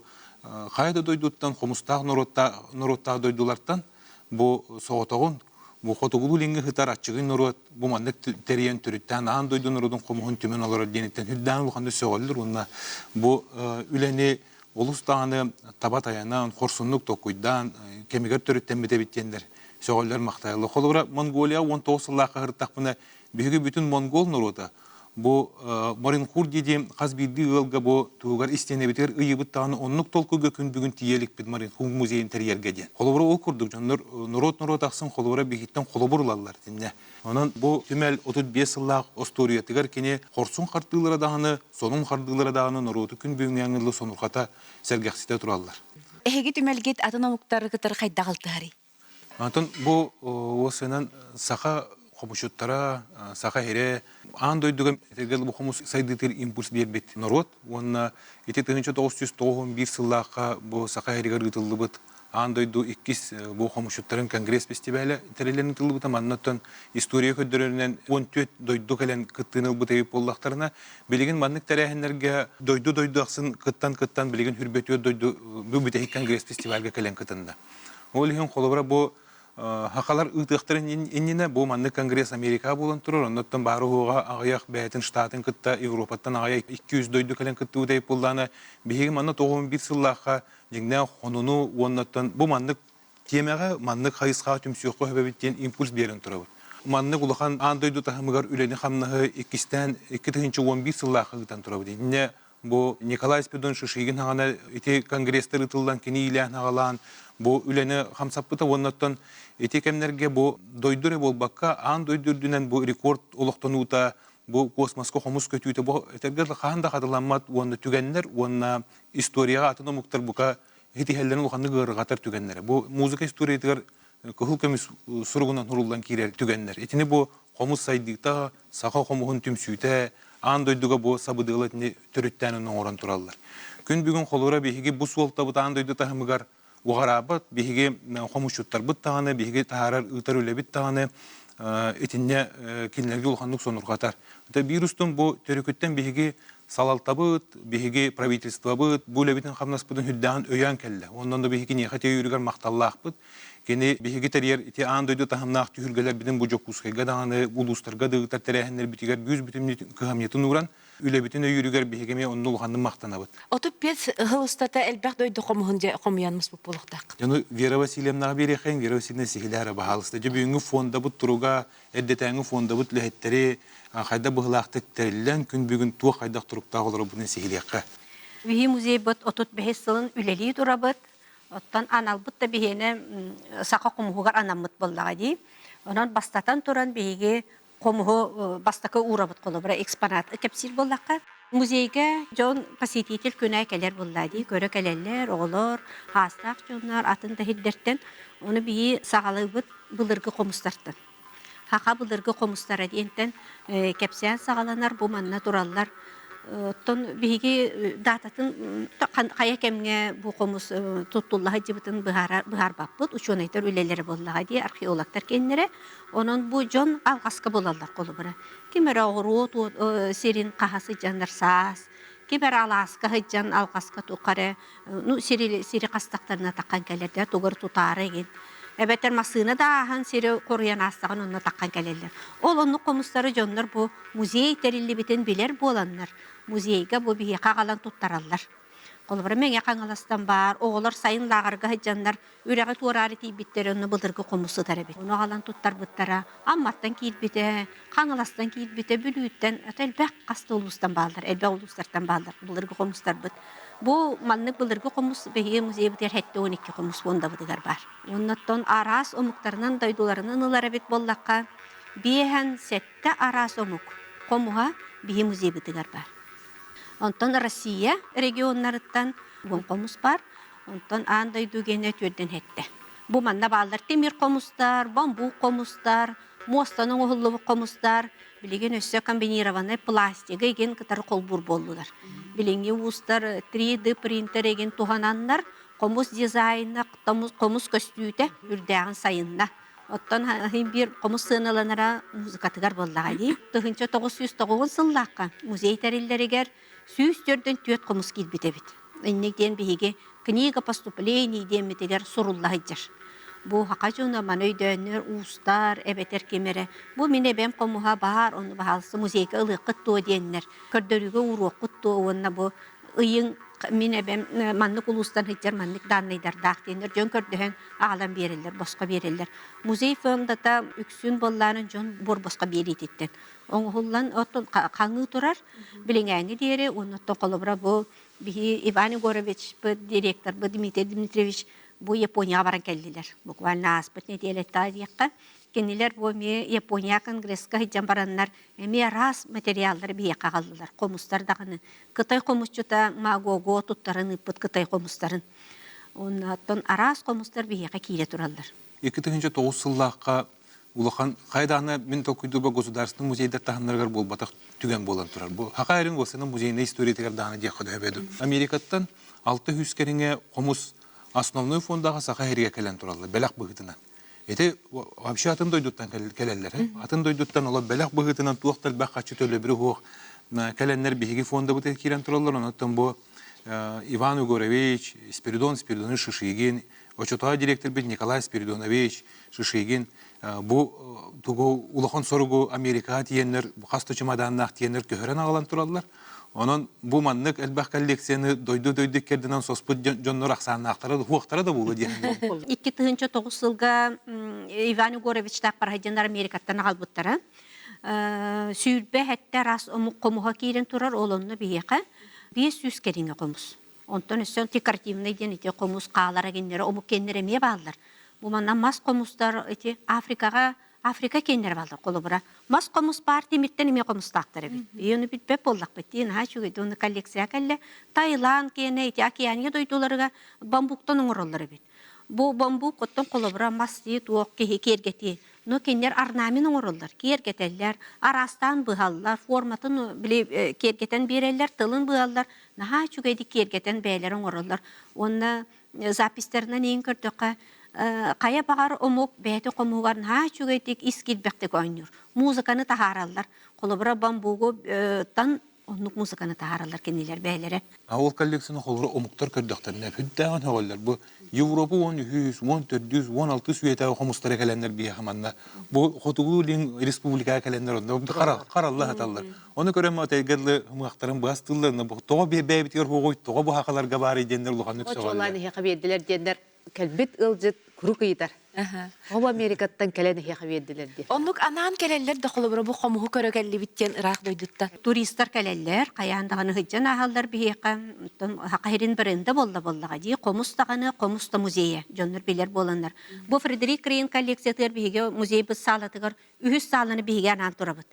хайа да дойдуттан хомустаах норуоттаах дойдулартан бу соҕотоҕун бу хотугулуу илиҥҥи сытар аччыгый норуот бу маннык тэрийэн төрүттээн аан дойду норуотун хомуһун түмэн олорор диэниттэн үрдээн улаханнык сөҕөллөр уонна бу үлэни олус даҕаны таба тайанан, хорсуннук толкуйдаан, кэмигэр төрүттэммит эбит диэннэр сөҕөллөр махтайаллар. Холобура, Монголия 19 сыллаахха сырыттахпына, биһиги бүтүн монгол норуота бу Моринхур дии хас биирдии ыалга бу туһугар истиэнэбитигэр ыйыбыт даҕаны оннук толкуйга күн бүгүн тиийэ иликпит Моринхур музейын тэрийэргэ диэн. Холобура ол курдук дьоннор норуот-норуот ахсын холобура биһиттэн холобур ылаллар итиннэ. Онон бу түмэл 35 сыллаах остуоруйатыгар кини хорсун хардыылара даҕаны, сонун хардыылара даҕаны норуоту күн бүгүҥҥэ дылы сонурҕата, сэргэхситэ тураллар. Эһиги түмэлгит атын омуктары кытары хайдах алтыһарый? Онтон бу уосынан саха хомусчуттара, саха иһирэ аан дойдуга этэргэ бу хомус сайдыытыгар импульс биэрбит норуот уонна ити 1991 сыллаахха бу саха иһиригэр ыытыллыбыт аан дойду иккис бу хомусчуттарын конгресс фестивалэ тэриллэн ыытыллыбыта. Маннаттан история көрдөрөрүнэн 14 дойду кэлэн кыттыыны ылбыт эбит буоллахтарына, билигин маннык тэрээһиннэргэ дойду-дойду ахсын кыттан-кыттан билигин хүрбэтүөр дойду бу бүтэһик конгресс фестивальга кэлэн кытынна. Ол иһин холобура бу хахалар ыытыахтарын иннинэ бу маннык конгресс Америка буолан турар, оннуттан баары уһуоҕа аҕыйах бэйэтин штатын кытта Европаттан аҕыйах 200 дойду кэлэн кыттыбыт эбит буоллаҕына, биһиги манна 91 сыллаахха дьиҥнээх хонуну уоннаттан бу маннык тиэмэҕэ маннык хайысхаҕа түмсүөххэ сөп эбит диэн импульс биэрэн турабыт. Маннык улахан аан дойду таһымыгар үлэни-хамнаһы иккистээн 2011 сыллаахха ыытан турабыт. Итиннэ бу Николай Спиридонович Шишигин хаҕана ити конгресстар ыытыллан кини иилээн-аҕалаан бу үлэни хамсаппыта уоннаттан ити кэмнэргэ бу дойду эрэ буолбакка аан дойду үрдүнэн бу рекорд олохтонуута бу космоска хомус көтүүтэ бу этэргэ хаһан да хатыламмат уонна түгэннэр уонна историяҕа атын омуктар бука итиһэллэрин улаханнык ыарырҕатар түгэннэрэ. Бу музыка историятыгар кыһыл көмүс суругунан суруллан киирэр түгэннэр. Итини бу хомус сайдыыта, саха хомуһун түмсүүтэ аан дойдуга бу сабыдыала итини төрүттээн оҥорон тураллар. Күн бүгүн холура биһиги бу суолтабыт аан дойду таһымыгар уҕараабат, биһиги хомусчуттарбыт даҕаны, биһиги таһаарар ыытар үлэбит даҕаны итиннэ кинилэргэ улаханнык сонурҕатар. Биир устун бу төрүкүттэн биһиги салалтабыт, биһиги правительствобыт бу үлэбитин-хамнаспытын үрдээҕин өйөөн кэллэ. Онон да биһиги киниэхэ тиийүүрүгэр махталлаахпыт. Кини биһиги тэрийэр ити аан дойду таһымнаах түһүлгэлэрбитин бу Дьокуускайга даҕаны, улуустарга да ыытар тэрээһиннэрбитигэр бүүс-бүтүннүү кыһамньытын ууран, үлэбитин өйүүрүгэр биһиги эмиэ онно улаханнык махтанабыт. 35 сыл устата элбэх дойду хомуһун хомуйан муспут буолуохтааххыт. Дьону Вера Васильевнаҕа биэриэххэйин, Вера Васильевна сиһилээх эрэ баһаалыста. Дьэ бүгүҥҥү фондабыт туруга, эрдэтээҥҥи фондабыт үлэһиттэри хайдах быһыылаахтык тэриллэн, күн бүгүн туох хайдах туруктаах олоробутун сиһилиэххэ. Биһи музейбыт 35 сылын үлэлии турабыт. Оттон аналбыт да биһиэнэ саха хомуһугар анаммыт буоллаҕа дии. Онон бастатан туран биһиги хомуһу бастакы уурабыт холобура экспонат кэпсиир буоллахха музейга дьон посетитель күнэ кэлэр буолла дии көрө кэлэллэр оҕолор хаастаах дьоннор атын да сирдэртэн ону биһи саҕалыыбыт былыргы хомустартан Саха былыргы хомустара диэнтэн кэпсээн саҕаланар бу манна тураллар. Оттон биһиги дататын хайа кэмҥэ бу хомус туттулла сылдьыбытын быһаарбаппыт. Учуонайдар үлэлэрэ буоллаҕа дии, археологтар кэннэрэ. Онон бу дьон алҕаска булаллар холобура. Ким эрэ оҕуруот сирин хаһа сылдьаннар саас, ким эрэ алааска сылдьан алҕаска туох эрэ ну сири сири хастахтарына таххан кэлэрдэр тугар тутаары игин эбэтэр массыына да ааһан сири хоруйан аастаҕын онно таххан кэлэллэр ол оннук хомустары дьоннор бу музей тэриллибитин билэр буоланнар музейга бу биһиэхэ аҕалан туттараллар холобура Мэҥэ Хаҥаластан баар оҕолор сайын лааҕырга сылдьаннар үрэҕи туораары тиийбиттэрэ онно былыргы хомус сытар эбит ону аҕалан туттарбыттара Амматтан киирбитэ Хаҥаластан киирбитэ Бүлүүттэн элбэх хас да улуустан бааллар элбэх улуустартан бааллар былыргы хомустарбыт Бу маннык былыргы хомус биһиги музейбытыгар 72 хомус фондабытыгар баар. Оннуттан араас омуктарынан дойдуларынан ылар эбит буоллахха, 57 араас омук хомуһа биһи музейбытыгар баар. Онтон Россия регионнарыттан уон хомус баар, онтон аан дойду гиэнэ түөрдэн сэттэ. Бу манна бааллар тимир хомустар, бамбук хомустар, муостан оҥоһуллубут хомустар билигин өссө комбинированнай пластигы игин кытары холбуур буоллулар. Билиҥҥи уустар 3D принтер игин туһананнар хомус дизайна, хомус көстүүтэ үрдээҕин сайынна. Оттон биир хомус сыаналанара музыкатыгар буоллаҕа дии. 1909 сыллаахха музей тэриллэригэр 144 хомус киирбит эбит. Инник диэн биһиги книга поступлений диэммитигэр сурулла сылдьар. Бу саха дьоно маны өйдөөннөр уустар эбэтэр ким эрэ бу мин эбэм хомуһа баар ону баһаалыста музейга ылыаххыт дуо диэннэр көрдөрүүгэ ууруоххут дуо уонна бу ыйыҥ мин эбэм маннык улуустан сылдьар маннык дааннайдардаах диэннэр дьон көрдөһөн аҕалан биэрэллэр босхо биэрэллэр. Музей фондата үксүн буоллаарын дьон буор босхо биэриититтэн оҥоһуллан оттон хаҥыы турар билиҥээҥҥи диэри уонна оттон холобура бу биһи Иван Егоровичпыт директорбыт Дмитрий Дмитриевич бу Японияҕа баран кэллилэр буквально ааспыт нэдиэлэттэ диэххэ кинилэр бу эмиэ Япония конгресска сылдьан бараннар эмиэ араас материаллары биһиэхэ аҕаллылар хомустар даҕаны кытай хомусчута Магого туттаран ыыппыт кытай хомустарын оннооттон араас хомустар биһиэхэ киирэ тураллар 2009 сыллаахха улахан хайа даҕаны мин толкуйдуурбар государственный музейдар таһымнарыгар буолбатах түгэн буолан турар. Бу Саха эрин уопсайынан музейнай историятыгар даҕаны диэххэ төһө дуу. Америкаттан 600 кэриҥэ хомус основной фондаҕа Саха сиригэр кэлэн тураллар бэлэх быһыытынан. Ити вообще атын дойдуттан кэлэллэр. Атын дойдуттан олор бэлэх быһыытынан туох да элбэх харчы төлөбүрү суох кэлэннэр биһиги фондабытыгар киирэн тураллар. Онон бу Иван Егорович, Спиридон Спиридонович Шишигин, очотоо директорбит Николай Спиридонович Шишигин бу тугу улахан соругу Америкаҕа тиийэннэр хас да чымадааннаах тиийэннэр көһөрөн аҕалан тураллар. Онон бу маннык элбэх коллекцияны дойду-дойду иккэрдинэн соспут дьоннор ахсааннаахтара хуохтара да буолуо диэн. 2009 сылга Иван Егоровичтаах Парахидяннар Америкаттан аҕалбыттара. Сүүрбэ сэттэ араас омук хомуһа киирэн турар, ол онно биһиэхэ 500 кэриҥэ хомус. Онтон өссө декоративнай диэн ити хомус хаалара гиннэрэ омук киэннэрэ эмиэ бааллар. Бу манна мас хомустар ити Африкаҕа Африка киэннэрэ бааллар холобура. Мас хомус баар тимиртэн эмиэ хомустаахтар эбит. Биһи ону билбэт буоллахпыт дии наһаа үчүгэй уонна коллекция кэллэ. Таиланд киэнэ ити океания дойдуларыгар бамбуктан оҥороллор эбит. Бу бамбук оттон холобура мас дии туох киһи киэргэтии Но кинилэр орнамент оҥороллор, киэргэтэллэр, араастаан быһаллар, форматын били киэргэтэн биэрэллэр, тылын быһаллар, наһаа үчүгэйдик киэргэтэн бэйэлэрэ оҥороллор. Уонна записьтарынан иин көрдөххө, хайа баҕар омук бэйэтин хомуһугар наһаа үчүгэйдик ис киирбэхтик оонньуур. Музыканы таһаараллар. Холобура, бамбугу тан оннук музыканы таһаараллар кинилэр бэйэлэрэ. А ол коллекцияны холобура омуктар көрдөхтөрүнэ сүрдээҕин сөҕөллөр. Бу Европа 13, 14, 16 үйэтээҕи хомустара кэлэннэр биһиэхэ манна бу Хотугу Илин республикаҕа кэлэннэр онно харалла саталлар. Ону көрөн отельга дылы ымыахтарын быһастыыллар, тоҕо бэйэбитигэр хуоҕуй, тоҕо бу хахаларга баарый диэннэр улаханнык сөҕөллөр. Оччолоон эһиэхэ биэрдилэр диэннэр. Кэлбит ыалдьыт куруук ыйытар. Оҕо Америкаттан кэлэн эһиэхэ биэрдилэр диэн. Оннук анаан кэлэллэр да холобура бу хомуһу көрө кэллибит диэн ыраах дойдуттан. Туристар кэлэллэр, хайаан даҕаны сылдьан ааһаллар биһиэхэ. Оттон Саха сирин бренда буолла буоллаҕа дии. Хомус даҕаны, хомус да музейа. Дьоннор билэр буоланнар. Бу Фредерик Крейн коллекциятыгар биһиги музейбыт саалатыгар үһүс сааланы биһиги анаан турабыт.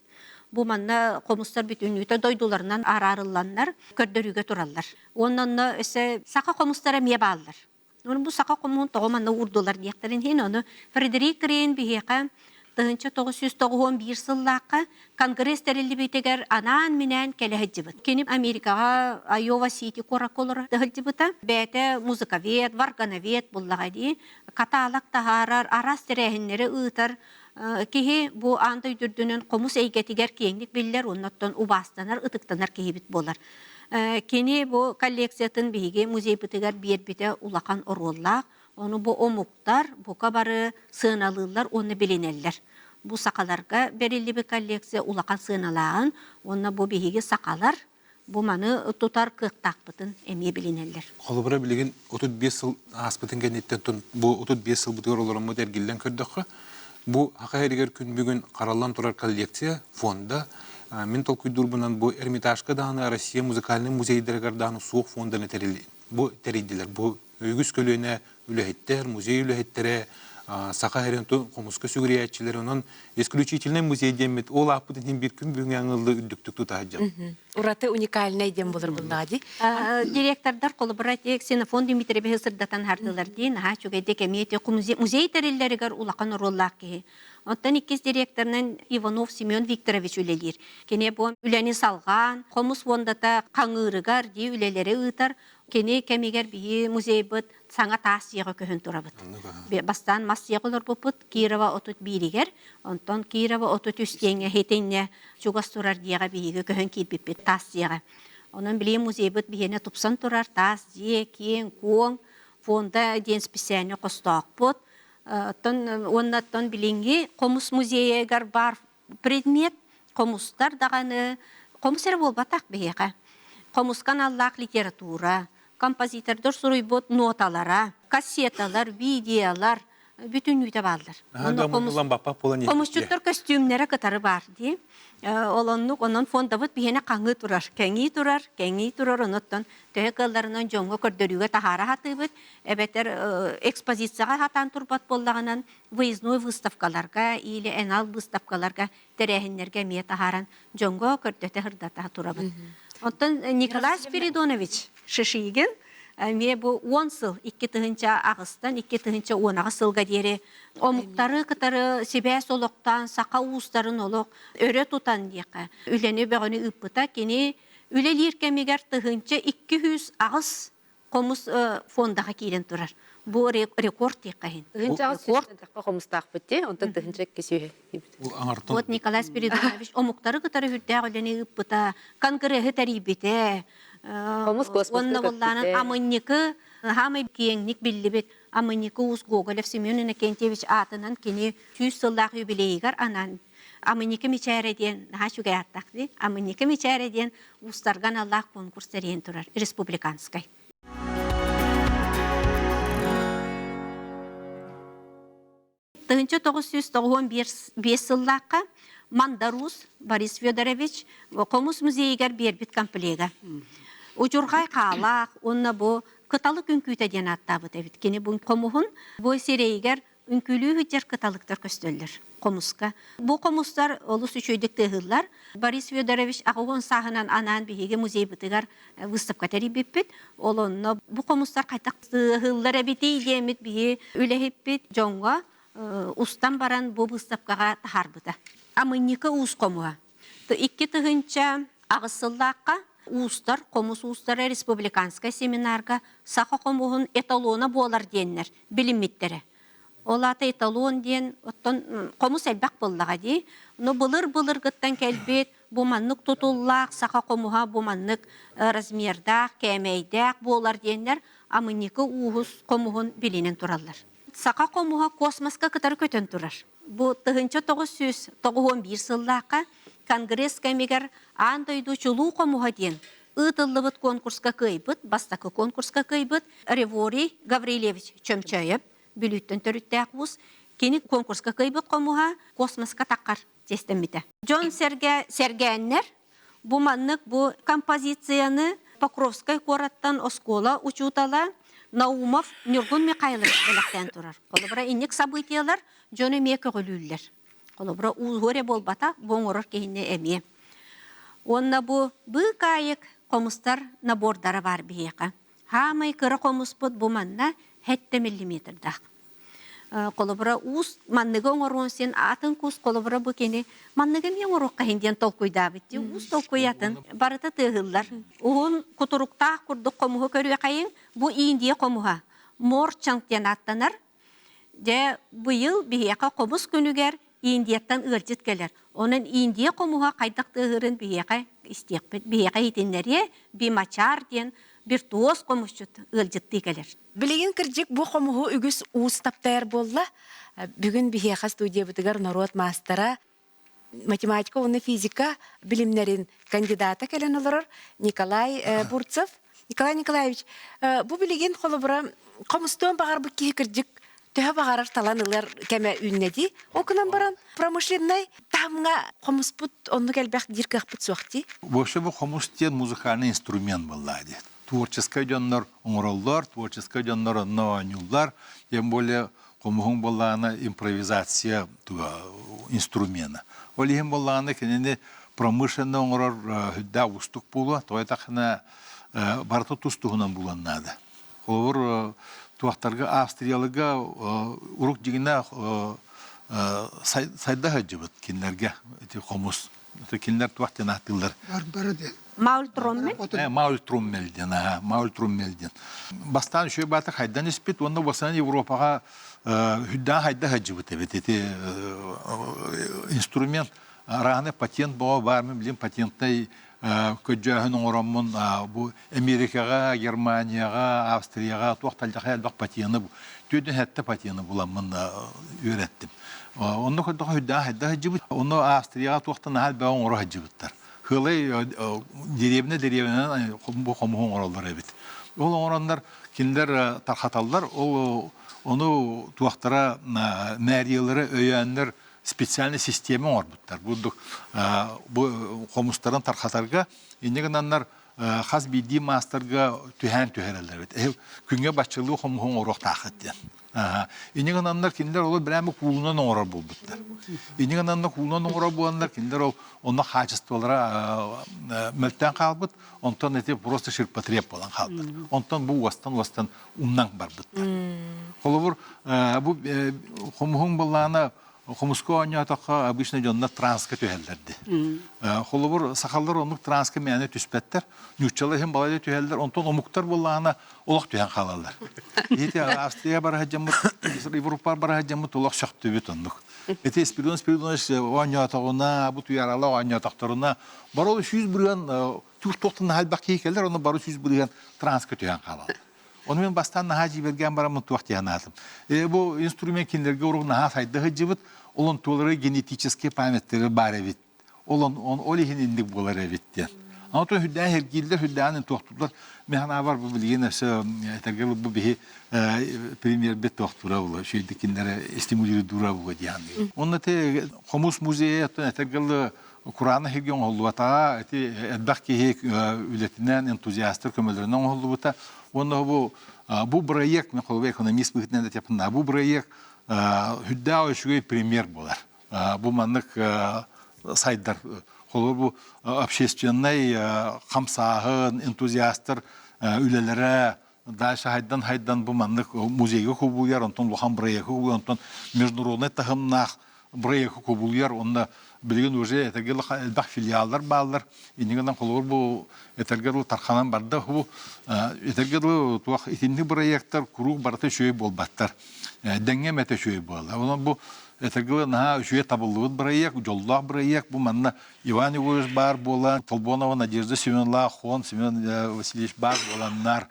Бу манна хомустар бүтүннүүтэ дойдуларынан араарылланнар көрдөрүүгэ тураллар. Уонна онно өссө саха хомустара эмиэ бааллар. Ону бу саха хомуһун тоҕо манна уурдулар диэхтэрин иһин, ону Фредерик Крейн биһиэхэ 1991 сыллаахха Конгресс тэриллибитигэр анаан-минээн кэлэ сылдьыбыт. Кини Америкаҕа Айова Сити куоракка олоро сылдьыбыта. Бэйэтэ музыковед, варгановед буллаҕа дии. Каталог таһаарар, араас тэрээһиннэри ыытар киһи бу аан дойду үрдүнэн хомус эйгэтигэр киэҥник биллэр уонна оттон убаастанар, ытыктанар киһибит буолар. Кини бу коллекциятын биһиги музейбытыгар биэрбитэ улахан оруоллаах. Ону бу омуктар бука бары сыаналыыллар уонна билинэллэр. Бу сахаларга бэриллибит коллекция улахан сыаналааҕын уонна бу биһиги сахалар бу маны тутар кыахтаахпытын эмиэ билинэллэр. Холобура билигин 35 сыл ааспытын кэнниттэн бу 35 сылбытыгар олороммут эргиллэн көрдөххө, бу Саха сиригэр күн бүгүн хараллан турар коллекция, фонда, мин толкуйдуурбунан бу Эрмитажка даҕаны Россия музыкальнай музейдарыгар даҕаны суох фонданы бу тэрийдилэр. Бу үгүс көлүөнэ үлэһиттэр, музей үлэһиттэрэ, саха сирин хомуска сүгүрүйээччилэр, онон исключительный музей диэммит ол ааппытын иһин биир күн бүгүҥҥү аҥыллы үрдүктүк тута сылдьабыт. Ураты уникальнай диэн булар буллаҕа дии. Директордар холобура Ксенофонт Дмитриевиһы сырдатан хардылар дии, наһаа үчүгэйдик эмиэ музей тэриллэригэр улахан оруоллаах киһи. Оттон иккис директорынан Иванов Семен Викторович үлэлиир. Кини бу үлэни салҕаан, хомус фондата хаҥыырыгар дии үлэлэри ыытар. Кини кэмигэр биһи музейбыт саҥа таас дьиэҕэ көһөн турабыт. Бастаан мас дьиэҕэ олорбуппут Кирова 31-игэр, онтон Кирова 33 диэҥҥэ итиннэ чугас турар дьиэҕэ биһиги көһөн киирбиппит таас дьиэҕэ. Онон билигин музейбыт биһиэнэ тупсан турар таас дьиэ, киэҥ-куоҥ, фонда диэн специальный хостоохпут. Оттон уонна оттон билиҥҥи хомус музейыгар баар предмет хомустар даҕаны хомус эрэ буолбатах биһиэхэ. Хомуска аналлаах литература, композитордар суруйбут ноталара, кассеталар, видеолар бүтүннүүтэ бааллар. Хомусчуттар көстүүмнэрэ кытары баар дии. Ол оннук онон фондабыт биһиэнэ хаҥыы турар, кэҥии турар, кэҥии турар, онуттан төһө кыалларынан дьоҥҥо көрдөрүүгэ таһаара сатыыбыт, эбэтэр экспозицияҕа сатаан турбат буоллаҕынан выездной выставкаларга или анал выставкаларга тэрээһиннэргэ эмиэ таһааран дьоҥҥо көрдөтө-сырдата турабыт. Оттон Николай Спиридонович Шишигин эмиэ бу 10 сыл 2008-тан 2018 сылга диэри омуктары кытары сибээс олохтоон саха уустарын олох өрө тутан диэххэ үлэни бөҕөнү ыыппыта. Кини үлэлиир кэмигэр 1208 хомус фондаҕа киирэн турар. Бу рекорд диэххэ иһин. 1800 хомустаахпыт дии, онтон 1200 Вот Николай Спиридонович омуктары кытары үрдээх үлэни ыыппыта, конгрессы тэрийбитэ. Хомус космоска Уонна буоллаанан Амынньыкы хаамай киэҥник биллибит Амынньыкы уус Гоголев Семен Иннокентьевич аатынан кини 100 сыллаах юбилейыгар анаан Амынньыкы мичээрэ диэн наһаа үчүгэй ааттаах дии. Амынньыкы мичээрэ диэн уустарга аналлаах конкурс тэрийэн турар республиканскай. 1995 сыллаахха Мандарус Борис Федорович Хомус музейыгар биэрбит комплега. Удьурҕай хаалаах уонна бу Кыталык үҥкүүтэ диэн ааттаабыт эбит. Кини бу хомуһун бу сирэйигэр үҥкүүлүү сылдьар кыталыктар көстөллөр хомуска. Бу хомустар олус үчүгэйдик тыаһыыллар. Борис Федорович 80 сааһынан анаан биһиги музейбытыгар выставка тэрийбиппит. Ол онно бу хомустар хайдах тыаһыыллар эбитий диэммит биһи үлэһиппит дьоҥҥо устан баран бу выставкаҕа таһаарбыта. Амынньыкы уус хомуһа. 2008 сыллаахха уустар, хомус уустара республиканскай семинарга саха хомуһун эталона буолар диэннэр билиммиттэрэ. Ол аата эталон диэн оттон хомус элбэх буоллаҕа дии. Но былыр-былыргыттан кэлбит бу маннык тутуллаах саха хомуһа бу маннык размердаах, кээмэйдээх буолар диэннэр амынньыкы ууһус хомуһун билинэн тураллар. Саха хомуһа космоска кытары көтөн турар. Бу 1991 сыллаахха Конгресс кэмигэр аан дойду чулуу хомуһа диэн ыытыллыбыт конкурска кыайбыт, бастакы конкурска кыайбыт Реворий Гаврильевич Чөмчөөйөп Бүлүүттэн төрүттээх уус. Кини конкурска кыайбыт хомуһа космоска таххар чиэстэммитэ. Дьон-сэргэ сэргээннэр бу маннык бу композицияны Покровскай куораттан оскуола учуутала Наумов Ньургун Михайлович бэлэхтээн турар. Холобура, инник событиелар дьону эмиэ көҕүлүүллэр. Холобура, ууһу эрэ буолбатах, бу оҥорор киһини эмиэ. Уонна бу быыкаайык хомустар набордара баар биһиэхэ. Хаамай кыра хомуспут бу манна 7 миллиметрдаах. Холобура, уус манныгы оҥоруон син атын кус холобура бу кини манныгы эмиэ оҥоруохха иһин диэн толкуйдаабыт дии. Уус толкуйатын барыта тыаһыыллар. Уһун кутуруктаах курдук хомуһу көрүөхэйиҥ, бу Индия хомуһа. Морчанг диэн ааттанар. Дьэ, быйыл биһиэхэ хомус күнүгэр Индияттан ыалдьыт кэлэр. Онон Индия хомуһа хайдах тыаһыырын биһиэхэ истиэхпит. Биһиэхэ иһитиннэриэ Бимачар диэн виртуоз хомусчут ыалдьыттыы кэлэр. Билигин кырдьык бу хомуһу үгүс уус таптайар буолла. Бүгүн биһиэхэ студиябытыгар норуот маастара, математика уонна физика билимнэрин кандидата кэлэн олорор Николай Бурцев. Николай Николаевич, бу билигин холобура хомустуон баҕарбыт киһи кырдьык төһө баҕарар талан ылар кэмэ үүннэ дии. Ол гынан баран промышленнай таһымҥа хомуспут оннук элбэх диир кыахпыт суох дии. Вообще бу хомус диэн музыкальный инструмент буолла дии. Творческай дьоннор оҥороллор, творческай дьоннор онно оонньууллар. Тем более хомуһуҥ буоллаҕына импровизация инструмена. Ол иһин буоллаҕына кинини промышленно оҥорор сүрдээх уустук буолуо. Тоҕо диэтэххинэ барыта тус-туһунан булан наада. Холобур, туохтарга Австрияларга урук дьиҥинээх сайда сылдьыбыт кинилэргэ ити хомус. Кинилэр туох диэн ааттыыллар? Барбара диэн. Маультроммель? Маультроммель диэн, аха, Маультроммель диэн. Бастаан үчүгэй баата хайдан испит уонна бастаан Европаҕа хүддээн хайда сылдьыбыт эбит ити инструмент арааны патент бөҕө баар мин билим патентнай көдьөөһүн оҥороммун бу Америкаҕа, Германияҕа, Австрияҕа туох талдьахай элбэх патены түөдүн сэттэ патены буламмын үөрэттим. Онно көрдөхө үрдээх хайда сылдьыбыт. Онно Австрияҕа туохтан наһаа элбэҕи оҥоро сылдьыбыттар. Хылай деревня деревнянан бу хомуһу оҥороллор эбит. Ол оҥороннор кинилэр тархаталлар. Ол ону туохтара мэриялары өйөөннөр специальный система оҥорбуттар. Бурдук бу хомустарын тархатарга инньэ гынаннар хас биирдии маастарга түһээн түһэрэллэр эбит. Күҥҥэ баччалыы хомуһу оҥоруохтааххыт диэн. Инньэ гынаннар кинилэр олор брэми куулунан оҥорор буолбуттар. Инньэ гынаннар куулунан оҥорор буоланнар кинилэр ол онно хаачыстыбалара мөлтөөн хаалбыт, онтон ити просто ширпотреб буолан хаалбыт. Онтон бу уостан-уостан умнан барбыттар. Холобур, бу хомуһуҥ былаана хомуска оонньоотоххо обычно дьоннор транска түһэллэр дии. Холобур, сахалар оннук транска мээнэ түспэттэр. Нууччалар иһин балайда түһэллэр, онтон омуктар буоллаҕына олох түһэн хаалаллар. Ити Австрия бара сылдьаммыт, Европа бара сылдьаммыт олох сөхтүбүт оннук. Ити Спиридон Спиридонович оонньоотоҕуна, бу туйаарала оонньоотохторуна, бары ол 100 бырыһыан туох туохтан наһаа элбэх киһи кэлэр, ону бары 100 бырыһыан транска түһэн хаалаллар. Ону мен бастаан наһаа дьиибэргээн бараммын туох диэн аатым. Бу инструмент кинилэргэ урук наһаа сайда сылдьыбыт, ол онтуолары генетический памяттары баар эбит. Ол ол иһин инник буолар эбит диэн. Онтон үрдээн эргииллэр, үрдээн туохтуулар. Мен ханаабар бу билигин өссө этэргэ бу биһи премьербит туохтуура була, үчүгэйдик кинилэри стимулируйдуура була диэн. Онно те хомус музейа оттон этэргэ Кураанах сиргэ оҥоһуллубатаҕа, ити элбэх киһи үлэтинэн, энтузиастар көмөлөрүнэн оҥоһуллубута. Уонна бу бу бырайыак, мен холобур экономист быһыытынан этиэхпин бу бырайыак үрдээх үчүгэй пример буолар. Бу маннык сайдар. Холобур бу общественнай хамсааһын, энтузиастар үлэлэрэ дальше хайдан-хайдан бу маннык музейга кубулуйар, онтон улахан бырайыакка кубулуйар, онтон международнай таһымнаах бырайыакка кубулуйар, онно билигин уже этэргэ элбэх филиаллар бааллар. Инньэ гынан холобур бу этэргэ дылы тарханан барда бу этэргэ дылы туох итинник бырайыактар куруук барыта үчүгэй буолбаттар. Дэҥҥэ эмэтэ үчүгэй буолла. Онон бу этэргэ дылы наһаа үчүгэй табыллыбыт бырайыак, дьоллоох бырайыак бу манна Иван Егорович баар буолан, Толбонова Надежда Семеновна, Хон Семен Васильевич баар буоланнар,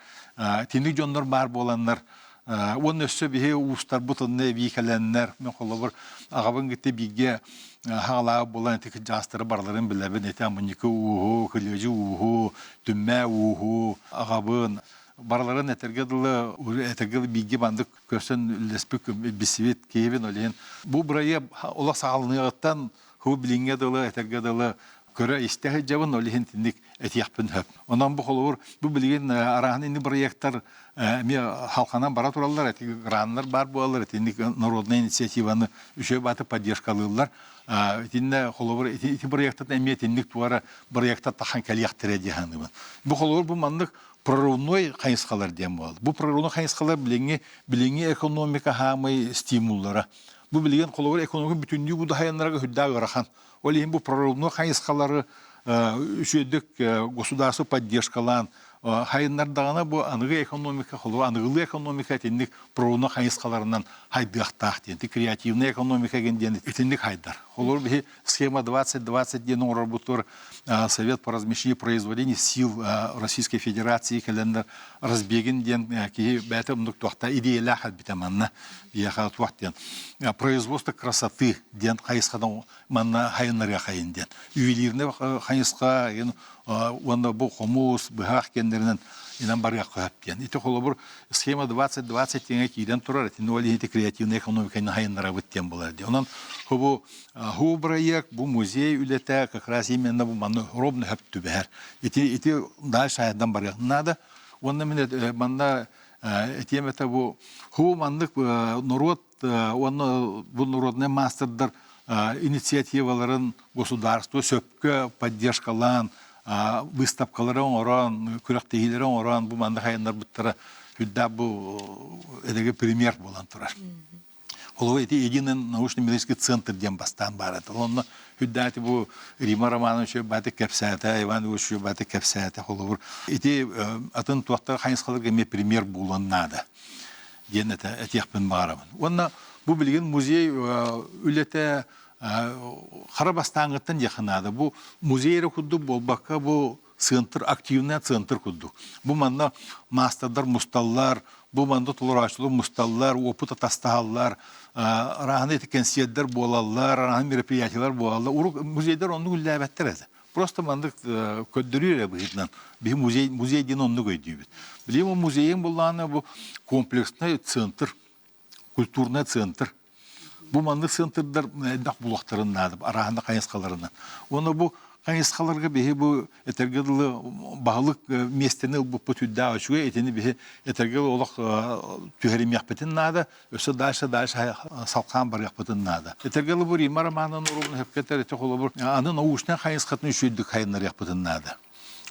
тинник дьоннор баар буоланнар, Уонна өссө биһи уустарбыт онно эбии кэлэннэр, мен холобур аҕабын кытта бииргэ хаҕалаах буолан ити кырдьаҕастары барыларын билэбин. Ити Амынньыкы ууһу, Кылыадьы ууһу, Түммээ ууһу, аҕабын барыларын этэргэ дылы этэргэ дылы бииргэ бандык көрсөн үллэспит билсибит киһибин ол иһин бу бырайыак олох саҕаланыаҕыттан ху билиҥҥэ дылы этэргэ дылы көрө-истэ сылдьабын, ол иһин итинник этиэхпин сөп. Онон бу холобур, бу билигин арааһын инни бырайыактар эмиэ халханан бара тураллар, эти граннар баар буолаллар, итинник народная инициативаны үчүгэй бааты поддержкалыыллар. Итиннэ холобур ити, ити бырайыактар эмиэ итинник туора бырайыактар тахан кэлиэхтэрэ дии саныыбын. Бу холобур бу маннык прорывной хайысхалар диэн буолар. Бу прорывной хайысхалар билиҥҥи билиҥҥи экономика хаамый стимуллара. Бу билигин холобур экономика бүтүннүү бу дайаннарга үрдээх ыарахан. Ол иһин бу прорывной хайысхалары үчүгэйдик государство поддержкалаан хайыннардаҕына бу аныгы экономика холобур аныгылыы экономика итинник прорывной хайысхаларынан хайдыахтаах диэн креативная экономика диэн итинник хайдар. Холобур биһи схема 2020 диэн оҥорорбутугар Совет по размещению производения сил Российской Федерации кэлэннэр разбегин диэн киһи бэйэтэ оннук туохта идеялаах элбитэ манна биһиэхэ туох диэн производство красоты диэн хайысхадан манна хайыннарыахайын диэн ювелирный хайысха уонна бу хомус быһаах киэннэринэн инэн барыахха сөп диэн ити холобур схема 2020 диэҥэ киирэн турар итини ол иһити креативный экономиканы хайыннарабыт диэн буолар диэн онон бу ху бырайыак бу музей үлэтэ как раз именно бу манна ровно сөп түбэһэр ити ити дальше айдан барыах надо уонна мин манна этиэм этэ бу ху маннык норуот уонна бу народнай мастердар инициативаларын государство сөпкө поддержкалаан выставкалары оҥорон күрэхтэһиилэри оҥорон бу маннык айаннарбыттара үрдээх бу эдеге пример буолан турар. Холобур ити единый научно-методический центр диэн бастаан баар этэ. Онно үрдээх бу Рима Романович бааты кэпсээтэ, Иван Иванович бааты кэпсээтэ. Холобур ити атын туохтар хайысхаларга эмиэ пример буолуон наада. диэн этиэхпин баҕарабын. Уонна бу билигин музей үлэтэ хара бастааҥҥыттан диэххэ наада. Бу музей эрэ курдук буолбакка, бу центр, активный центр курдук. Бу манна маастардар мусталлар, бу манна толорооччулар мусталлар, опыт атастаһаллар, араһаны ити кэнсиэрдэр буолаллар, араһаны мероприятиялар буолаллар. Урук музейдар оннук үллээбэттэр этэ. Просто маннык көрдөрүү эрэ быһыытынан биһи музей музей диэн оннук өйдүүбүт. Билигин бу музейын буллаҕына бу комплексный центр, культурный центр. Бу маннык центрдар элбэх булуохтарын наада арааһына хайысхаларынан. Уонна бу хайысхаларга биһи бу этэргэ дылы баһылык миэстэни ылбыппыт үрдээх үчүгэй итини биһи этэргэ олох түһэримиэхпитин наада. Өссө дальше дальше салхаан барыахпытын наада. Этэргэ бу Римма Романовна уругун сөпкө этэр холобур аны научнай хайысхатын үчүгэйдик хайыннарыахпытын наада.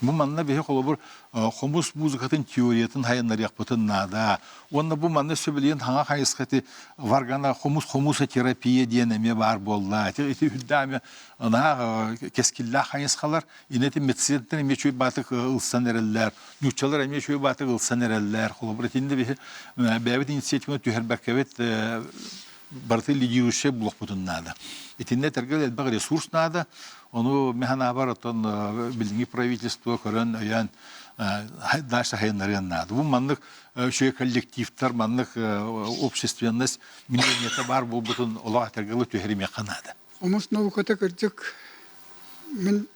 Бу манна биһи холобур хомус музыкатын теориятын хайыннарыахпытын наада. Уонна бу манна сөбүлээн хаҥа хайысхаты варгана хомус хомусотерапия диэн эмиэ баар буолла. Ити ити үрдээмэ наһаа кэскиллээх хайысхалар. Инэти медицинаттан эмиэ үчүгэй баатык ылсан эрэллэр. Нууччалар эмиэ үчүгэй баатык ылсан эрэллэр. Холобур, итиннэ биһи бэйэбит инициативаны түһэрбэккэбит барыты лидирующай булуохпутун наада. Итиннэ этэргэ элбэх ресурс наада. Ону механабар оттон билиҥҥи правительство көрөн өйөөн дальше хайыннарыан наада. Бу маннык үчүгэй коллективтар, маннык общественность мнениета баар буолбутун олох этэргэ түһэримиэххэ наада. Хомус науката кырдьык мин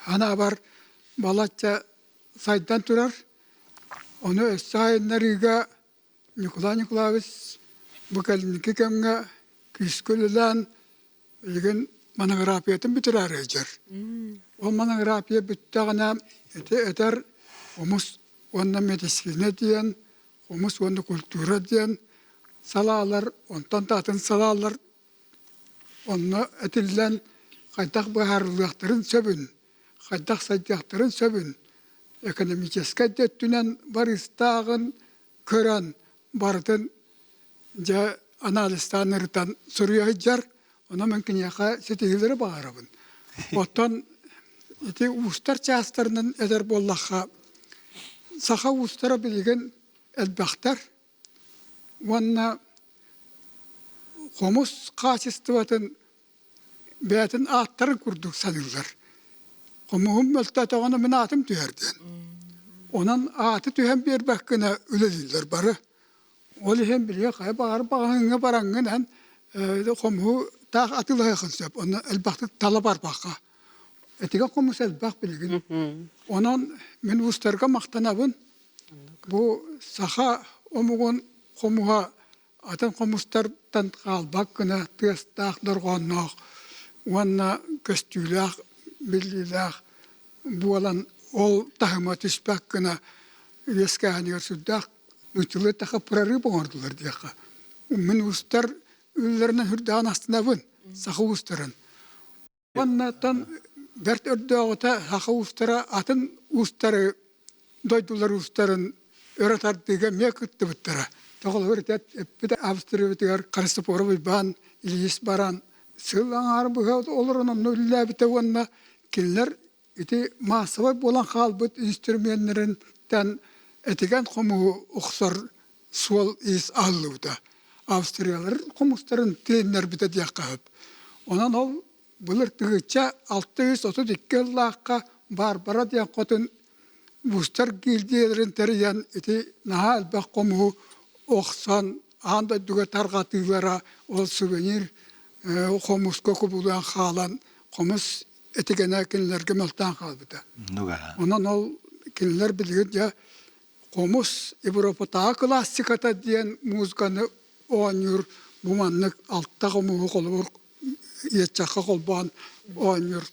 санаабар балачча сайдан турар. Ону өссө айаннарыыга Николай Николаевич бу кэлинки кэмҥэ күүскэ үлэлээн билигин монографиятын бүтэрээри сылдьар. Ол монография бүттэҕинэ ити этэр хомус уонна медицина диэн, хомус уонна культура диэн салаалар, онтон да атын салаалар Онно этиллэн хайдах быһаарыллыахтарын сөбүн, хайдах сайдыахтарын сөбүн экономическай да өттүнэн барыыстааҕын көрөн барытын дьэ анализтаан ырытан суруйа сылдьар. Онон мин киниэхэ ситиһиилэри баҕарабын. Оттон ити уустар чаастарынан этэр буоллахха, саха уустара билигин элбэхтэр. Уонна хомус хаачыстыбатын бэйэтин ааттарын курдук саныыллар. Хомуһум мөлтөөтөҕүнэ мин аатым түһэр диэн. Онон ааты түһэн биэрбэккинэ үлэлииллэр бары. Ол иһин билиэ хайа баҕар баҕаһыҥҥа бараҥҥын эн хомуһу таах атыылаһыаххын сөп. Онно элбэхтик тала барбакка. Этигэ хомус элбэх билигин. Онон мин уустарга махтанабын. Бу саха омугун хомуһа атын хомустартан хаалбат гына тыастаах дорҕоонноох уонна көстүүлээх, биллиилээх буолан ол таһыма түспэт гына үөскээһинигэр сүрдээх нууччалыы эттэххэ прорыв оҥордулар диэххэ. Мин уустар үлэлэринэн сүрдээҕин астынабын, саха уустарын. Уоннаттан бэрт өрдөөҕүтэ саха уустара атын уустары дойдулар уустарын өрө тардыыга эмиэ кыттыбыттара. Тоҕолоһор эппит Австриябытыгар Христофоров Уйбаан Ильич баран сыл аҥаарын быһа олорон онно үлэлээбитэ уонна кинилэр ити маассабай буолан хаалбыт инструменнэринтэн этигэн хомуһу охсор суол-иис аһыллыбыта. Австриялар хомустарын тиэннэрбитэ диэххэ сөп. Онон ол былыр тыһыынча 632 ыллаахха Барбара диэн хотун Бустар гильдияларын тэрийэн ити наһаа элбэх хомуһу охсон аан дойдуга тарҕатыылара ол сувенир хомуска кубулуйан хаалан хомус этигэнэ кинилэргэ мөлтөөн хаалбыта. Онон ол кинилэр билигин дьэ Хомус Европатааҕы классиката диэн музыканы оонньуур бу маннык алта хомуһу холобур иэччэххэ холбоон оонньуур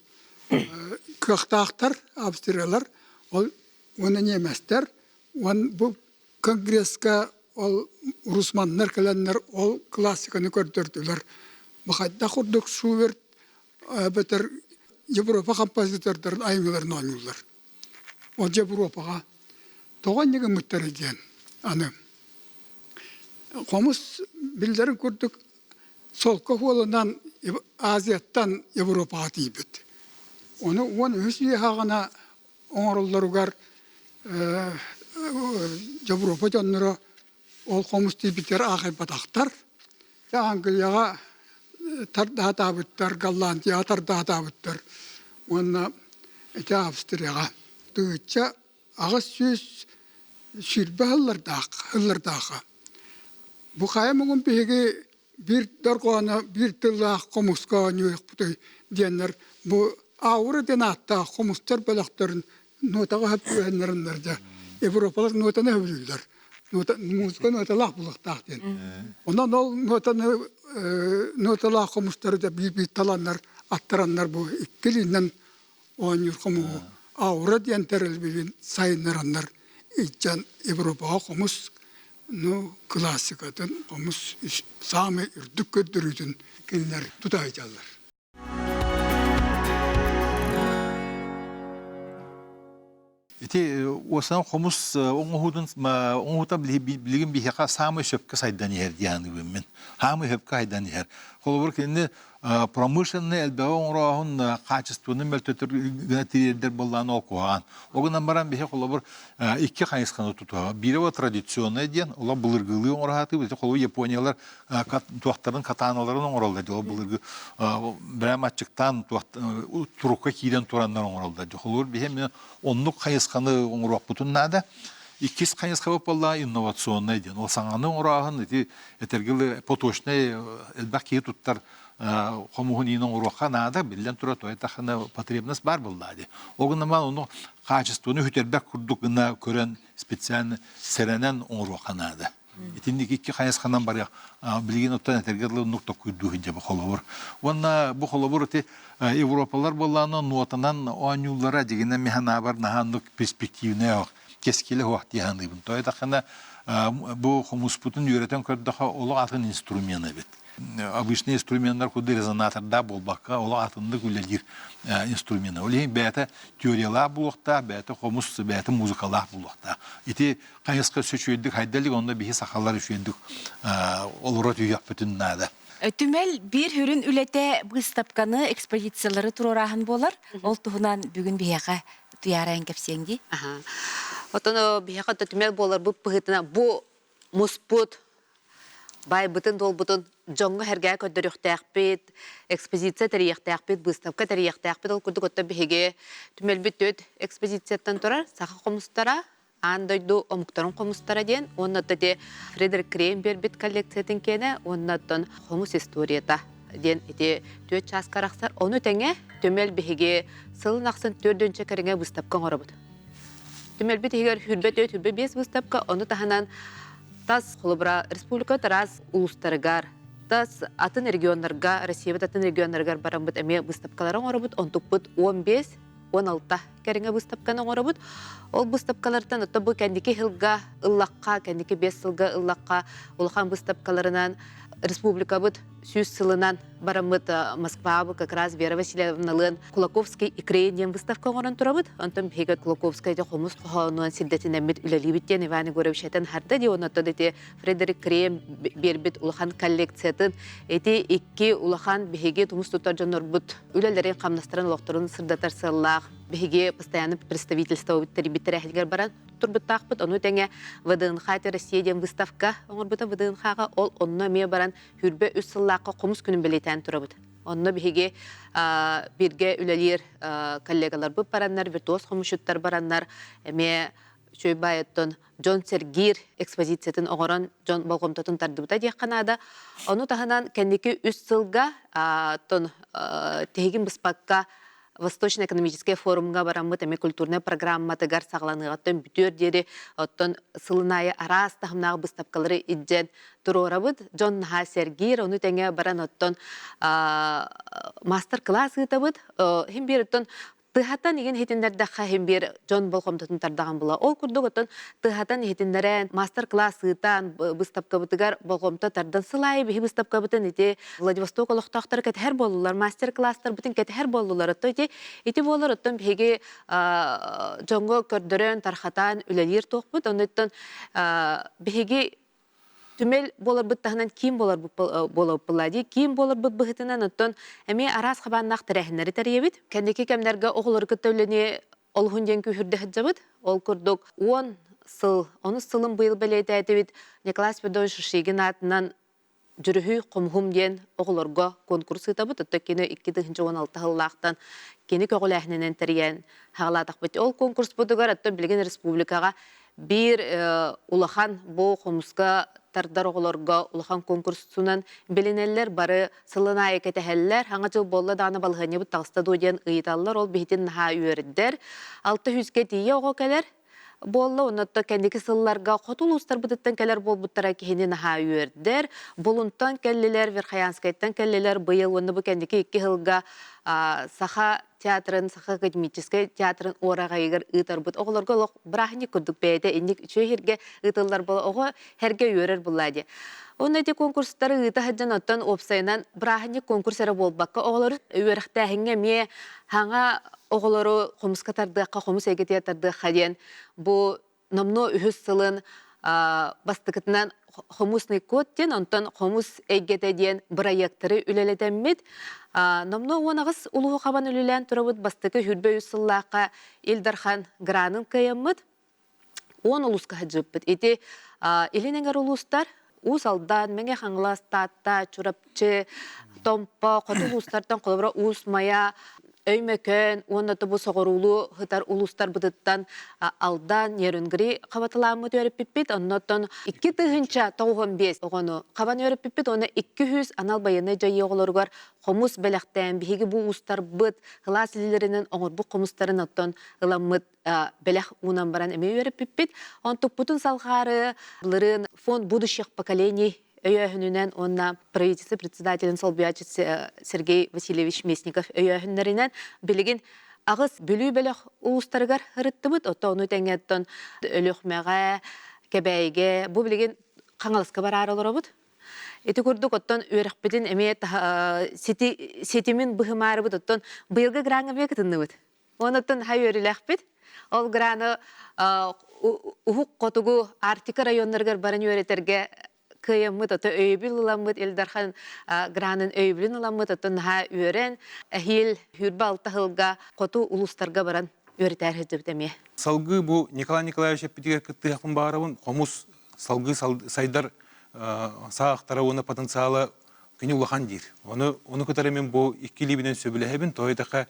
кыахтаахтар австриялар ол уонна ньиэмэстэр уон бу конгресска ол русманнар кэлэннэр ол классиканы көрдөрдүлэр бу хайдах курдук Шуберт эбэтэр Европа композитордарын айымньыларын оонньууллар Ол Дьобуруопаҕа тоҕо инньэ гыммыттарый диэн аны хомус биллэрин курдук солко хуолунан Азияттан Европаҕа тиийбит. Ону 13 үйэ саҕана оҥороллоругар Дьобуруопа дьонноро ол хомус тиийбитигэр аахайбатахтар. Дьэ Англияҕа тардаатаабыттар, Голландияҕа тардаатаабыттар уонна ити Австрияҕа. Тыһыынча 820 сыллардаах сыллардаахха. Бу хайа муҥун биһиги биир дорҕооно биир тыллаах хомуска оонньуохпутуй диэннэр бу аура диэн ааттаах хомустар бөлөхтөрүн нуотаҕа сөп түбэһиннэрэннэр дьэ Европалар нуотаны сөбүлүүллэр. Музыка нуоталаах булуохтаах диэн. Онон ол нуотаны нуоталаах хомустары да биир-биир таланнар аттараннар бу икки илиинэн оонньуур хомуһу аура диэн тэрилбилин сайыннараннар илдьэн Европаҕа хомус ну классикатын хомус саамай үрдүк көрдөрүүтүн кинилэр тута сылдьаллар. Ити уосанан хомус оҥоһуутун оҥоһуута билигин биһиэхэ саамай сөпкө сайдан иһэр дии саныыбын мин. Саамай сөпкө сайдан иһэр. Холобур, кинини промышленнай элбэҕи оҥорооһун хаачыстыбаны мөлтөтөр гына тириэрдэр буоллаҕына ол куһаҕан. Ол гынан баран биһи холобур икки хайысханы тутуһа. Биирэ вот традиционнай диэн, олох былыргылыы оҥоро сатыыбыт. Ити холобур япониялар туохтарын катаналарын оҥороллор дии. Ол былыргы брэм аччыктаан турукка киирэн тураннар оҥороллор дии. Холобур биһи эмиэ оннук хайысханы оҥоруохпутун наада. Иккис хайысхабыт буолла инновационнай диэн. Ол саҥаны оҥорооһун ити этэргэ поточнай элбэх киһи туттар хомуһун иин оҥоруохха наада. Биллэн турар, тоҕо потребность баар буоллаа дии. Ол гынан ону хаачыстыбаны үтэрбэт курдук гына көрөн специально сэрэнэн оҥоруохха наада. Итинник икки хайысханан барыах билигин оттон этэргэ дылы оннук токкуйдуу сылдьабы холобур. Уонна бу холобур ити Европалар буоллаҕына нуотанан оонньууллара дьигинэн механаабар наһаа оннук перспективнэй ох кэскилэ суох дии саныыбын. Тоҕо диэтэххинэ бу хомуспутун үөрэтэн көрдөххө олох атын инструмент эбит. Обычный инструменнар курдук резонатордаах буолбакка олох атыннык үлэлиир инструмент. Ол иһин бэйэтэ теориялаах буолуохтаах, бэйэтэ хомус, бэйэтэ музыкалаах буолуохтаах. Ити хайысха үчүгэйдик хайда илик, онно биһи сахалар үчүгэйдик олоро түһүөхпүтүн наада. Түмэл биир сүрүн үлэтэ быыстапканы, экспозициялары туруорааһын буолар. Ол туһунан бүгүн биһиэхэ туйаарайын кэпсиэҥ дии. Отон биһиэхэ түмэл буоларбыт быһыытынан бу муспут байбытын-дуолбутун дьоҥҥо сэргээ көрдөрүөхтээхпит, экспозиция тэрийиэхтээхпит, быыстапка тэрийиэхтээхпит. Ол курдук оттон биһиги түмэлбит төрүт экспозицияттан турар саха хомустара. Аан дойду омуктарын хомустара диэн уонна ити Фредерик Крейн биэрбит коллекциятын киэнэ уонна оттон хомус историята диэн ити түөрт чааска арахсар. Ону тэҥэ түмэл биһиги сылын ахсын төрдүнчэ кэриҥэ выставка оҥоробут. Түмэлбит иһигэр хүрбэ төрт хүрбэ биэс выставка, ону таһынан тас холобура республика тараас улуустарыгар, тас атын регионнарга, Россиябыт атын регионнарыгар бараммыт эмиэ выставкалары оҥоробут. Онтукпут 15 16 кэриҥэ выставканы оҥоробут. Ол выставкалартан ото бу кэнники сылга ыллахха, кэнники 5 сылга ыллахха улахан выставкаларынан республикабыт сүүс сылынан бараммыт Москвабы как раз Вера Васильевналыын Кулаковский икрей диэн выставка оҥорон турабыт. Онтон биһиги Кулаковскай хомус хоһоонуан сирдэтинэммит үлэлиибит диэн Иван Егорович этэн харда дии оннуттан ити Фредерик Крем биэрбит улахан коллекциятын ити икки улахан биһиги тумус тутар дьоннорбут үлэлэрин хамнастарын олохторун сырдатар сыаллаах биһиги постоянно представительствобыт тэрийбит тэрээһинигэр баран турбуттаахпыт. Ону тэҥэ ВДНХ Россия диэн выставка оҥорбута ВДНХ-ҕа ол онно эмиэ баран хүрбэ үс сыллаахха хомус күнүн бэлиэтээн турабыт. Онно биһиги бииргэ үлэлиир коллегаларбыт бараннар, виртуоз хомусчуттар бараннар эмиэ үчүгэй баайыттан дьон сэргиир экспозициятын оҥорон дьон болҕомтотун тардыбыта диэххэ наада. Ону таһынан кэнники үс сылга тон тиһигин быспакка Восточно-экономическай форумҥа бараммыт эмиэ культурнай программатыгар саҕаланыаҕыттан бүтүөр диэри оттон сылын аайы араас таһымнаах быыстапкалары илдьэн туруорабыт. Дьон наһаа сэргиир, ону тэҥэ баран оттон маастар-кылаас ыытабыт. Иһин биир оттон тыһатан игин иһитиннэрдэххэ иһин биир дьон болҕомтотун тардаҕан була. Ол курдук оттон тыһатан иһитиннэрэн, мастер-класс ыытан, быыстапкабытыгар болҕомто тардан сыл аайы биһи быыстапкабытын ити Владивосток олохтоохторо кэтэһэр буоллулар, мастер-класстарбытын кэтэһэр буоллулар. Оттон ити ити буолар оттон биһиги дьоҥҥо көрдөрөн, тархатан үлэлиир туохпут. Оннуттан биһиги түмэл буоларбыт таһынан киин буоларбыт буолабыт дии. Киин буоларбыт быһыытынан оттон эмиэ араас хабааннаах тэрээһиннэри тэрийэбит. Кэнники кэмнэргэ оҕолору кытта үлэни олуһун диэн күүһүрдэ сылдьабыт. Ол курдук 10 сыл, онус сылын быйыл бэлиэтээтибит Николай Спиридонович Шишигин аатынан Дьүрүһүй хомуһум диэн оҕолорго конкурс ыытабыт. Оттон кини 2016 сыллаахтан кини көҕүлээһининэн тэрийэн хаҕалаатахпыт. Ол конкурспутугар оттон билигин республикаҕа биир улахан бу хомуска тардар оҕолорго улахан конкурсунан билинэллэр, бары сылын аайы кэтэһэллэр. Хаҥа дьыл буолла даҕаны балаһыанньабыт таҕыста дуо диэн ыйыталлар. Ол биһитин наһаа үөрдэр. Алта сүүскэ тиийэ оҕо кэлэр буолла. Оннотто кэнники сылларга хоту улуустарбытыттан кэлэр буолбуттара киһини наһаа үөрдэр. Булунтан кэллилэр, Верхоянскайтан кэллилэр. Быйыл уонна бу кэнники икки сылга Саха театрын, Саха академическай театрын уораҕайыгар ыытарбыт. Оҕолорго олох бырааһынньык курдук бэйэтэ инник үчүгэй сиргэ ыытыллар буола оҕо сэргэ үөрэр буллаа дии. Онно ити конкурстары ыыта сылдьан оттон уопсайынан бырааһынньык конкурс эрэ буолбакка оҕолору үөрэхтээһиҥҥэ эмиэ хаҥа оҕолору хомуска тардыахха, хомус эйгэтигэр тардыахха диэн бу номнуо үһүс сылын бастакытынан хомусный код диэн, онтон хомус эйгэтэ диэн бырайыактары үлэлэтэммит. Номнуо 18 улууһу хабан үлэлээн турабыт бастакы хүрбэ үс сыллаахха Ил Дархан гранын кыайаммыт. 10 улууска сылдьыбыппыт. Ити Илин эҥэр улуустар Уус Алдан, Мэҥэ Хаҥалас, Таатта, Чурапчы, Томпо, хоту улуустартан холобура Уус Майа, Өймөкөөн уонна тобу соҕуруулуу сытар улуустарбытыттан Алдан, Нерюнгри хабатылааммыт үөрэппиппит. Оннуттан 2095 оҕону хабан үөрэппиппит уонна 200 анал байыаннай дьайыы оҕолоругар хомус бэлэхтээн биһиги бу уустарбыт кылаас илиилэринэн оҥорбут хомустарын оттон ыламмыт бэлэх уунан баран эмиэ үөрэппиппит. Онтукпутун салҕаары былырыын фонд будущих поколений өйөөһүнүнэн уонна правительство председателин солбуйааччы Сергей Васильевич Местников өйөөһүннэринэн билигин аҕыс Бүлүү бөлөх улуустарыгар ырыттыбыт. Ото ону тэҥэттэн Өлүөхмэҕэ, Кэбээйигэ бу билигин Хаҥаласка бараары олоробут. Ити курдук оттон үөрэхпитин эмиэ ситимин быһымаарыбыт оттон быйылгы граҥҥа эмиэ кытынныбыт. Онуттан хай үөрүүлээхпит. Ол граны уһук хотугу Арктика районнарыгар баран үөрэтэргэ кыайаммыт, ото өйөбүл ыламмыт, Ил Дархан гранын өйөбүлүн ыламмыт, оттон наһаа үөрэн, эһиил хүрбэ алта сылга хоту улуустарга баран үөрэтээр сылдьыбыт эмиэ. Салгыы бу Николай Николаевич эппитигэр кыттыһахпын баарабын, хомус салгыы сайдар саахтара уонна потенциала кини улахан диир. Ону, ону кытары мин бу икки илиибинэн сөбүлэһэбин, тоҕо диэтэххэ,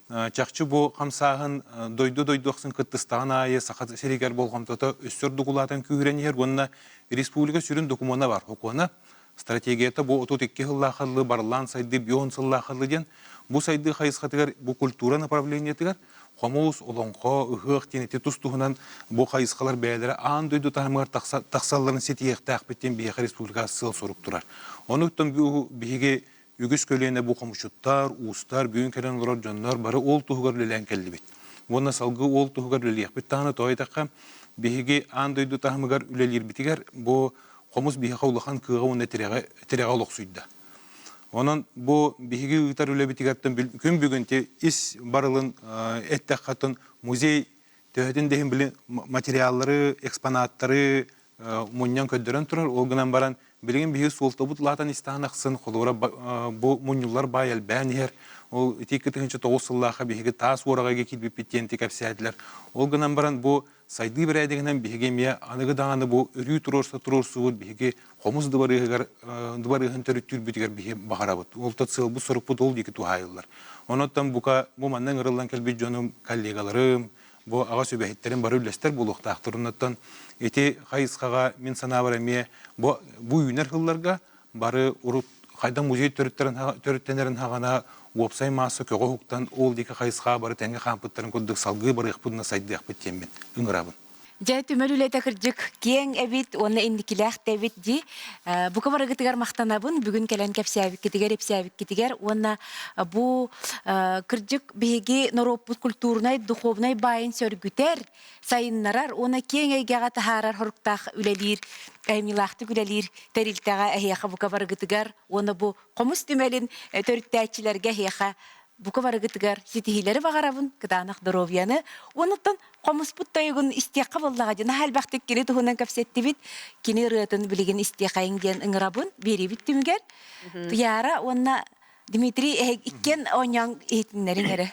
Чахчы бу хамсааһын дойду дойду ахсын кыттыстаҕын аайы Саха сиригэр болҕомтото өссө ордук улаатан күүһүрэн иһэр уонна республика сүрүн докумуона бар сокуона стратегията бу 32 сыллаахаллыы барыллаан сайдыы бион сыллаахаллыы диэн бу сайдыы хайысхатыгар бу культура направлениетыгар хомус, олоҥхо, ыһыах диэн ити тус туһунан бу хайысхалар бэйэлэрэ аан дойду таһымыгар тахсалларын ситиһиэхтээхпит диэн биһиэхэ республика сыал-сорук турар. Онуттан биһиги үгүс көлүөнэ бу хомусчуттар, уустар, бүгүн кэлэн олорор дьоннор бары ол туһугар үлэлээн кэллибит. Уонна салгыы ол туһугар үлэлиэхпит даҕаны тоҕо диэтэххэ, биһиги аан дойду таһымыгар үлэлиирбитигэр бу хомус биһиэхэ улахан кыаҕа уонна тирэҕэ, тирэҕэ олохсуйда. Онон бу биһиги ыытар үлэбитигэр күн бүгүн ис барылын эттэххэ музей төһөтүн да иһин били материаллары, экспонаттары мунньан көрдөрөн турар. Ол гынан баран билигин биһиги суолтабыт улаатан истэҕин ахсын холобура бу мунньуллар баай элбээн иһэр. Ол ити 2009 сыллаахха биһиги таас уораҕайга киирбиппит диэн кэпсээтилэр. Ол гынан баран бу сайдыы бэрээдэгинэн биһиги эмиэ аныгы даҕаны бу өрүү туруорса туруорсубут биһиги хомус дыбарыаһыгар дыбарыаһын төрүттүүрбүтүгэр биһи баҕарабыт. Ол сыалбыт сорукпут ол диэки туһаайыллар. Онон бука бу манна ыҥырыллан кэлбит дьонум, коллегаларым, бу аҕа сүбэһиттэрим бары үллэстэр буолуохтаахтар. Оннуттан ити хайысхаҕа мин санаабар эмиэ бу бу үүнэр сылларга бары урут хайдах музей төрүттэнэрин хаҕана уопсай маасса көҕө уһуктан ол диэки хайысхаҕа бары тэҥҥэ хаампыттарын курдук салгыы барыахпыт уонна сайдыахпыт диэммин ыҥырабын. Дьэ, түмэл үлэтэ кырдьык киэҥ эбит уонна инникилээх да эбит дии. Бука барыгытыгар махтанабын бүгүн кэлэн кэпсээбиккитигэр, ипсээбиккитигэр уонна бу кырдьык биһиги норуоппут культурнай, духовнай баайын сөргүтэр, сайыннарар уонна киэҥ эйгэҕэ таһаарар соруктаах үлэлиир, айымньылаахтык үлэлиир тэрилтэҕэ эһиэхэ бука барыгытыгар уонна бу хомус түмэлин төрүттээччилэргэ эһиэхэ бука барыгытыгар ситиһиилэри баҕарабын, кытаанах доруобуйаны. Уонуттан хомуспут тойугун истиэххэ буоллаҕа дии. Наһаа элбэхтик кини туһунан кэпсэттибит. Кини ырыатын билигин истиэхэйиҥ диэн ыҥырабын. Биэриибит түмүгэр Туйаара уонна Дмитрий иккиэн оонньоон иһитиннэриҥ эрэ.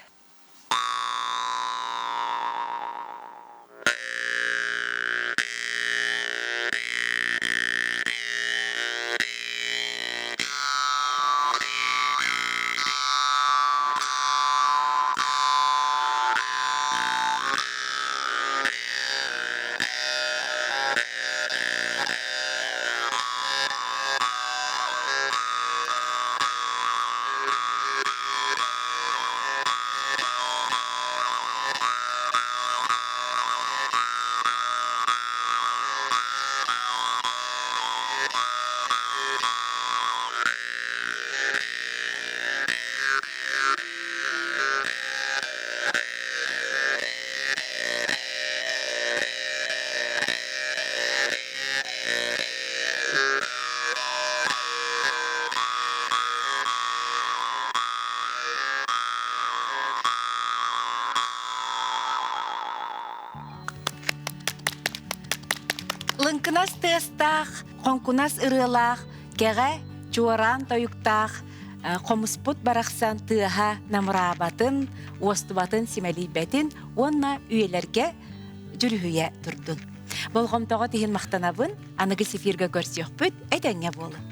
Лыҥкынас тыастаах, хоҥкунас ырыалаах, кэҕэ, чуораан тойуктаах хомуспут барахсан тыаһа намыраабатын, уостубатын, симэлийбэтин уонна үйэлэргэ дьүрүһүйэ турдун. Болҕомтоҕо тиһин махтанабын, аныгы эфиргэ көрсүөхпүт, этэҥҥэ буолун.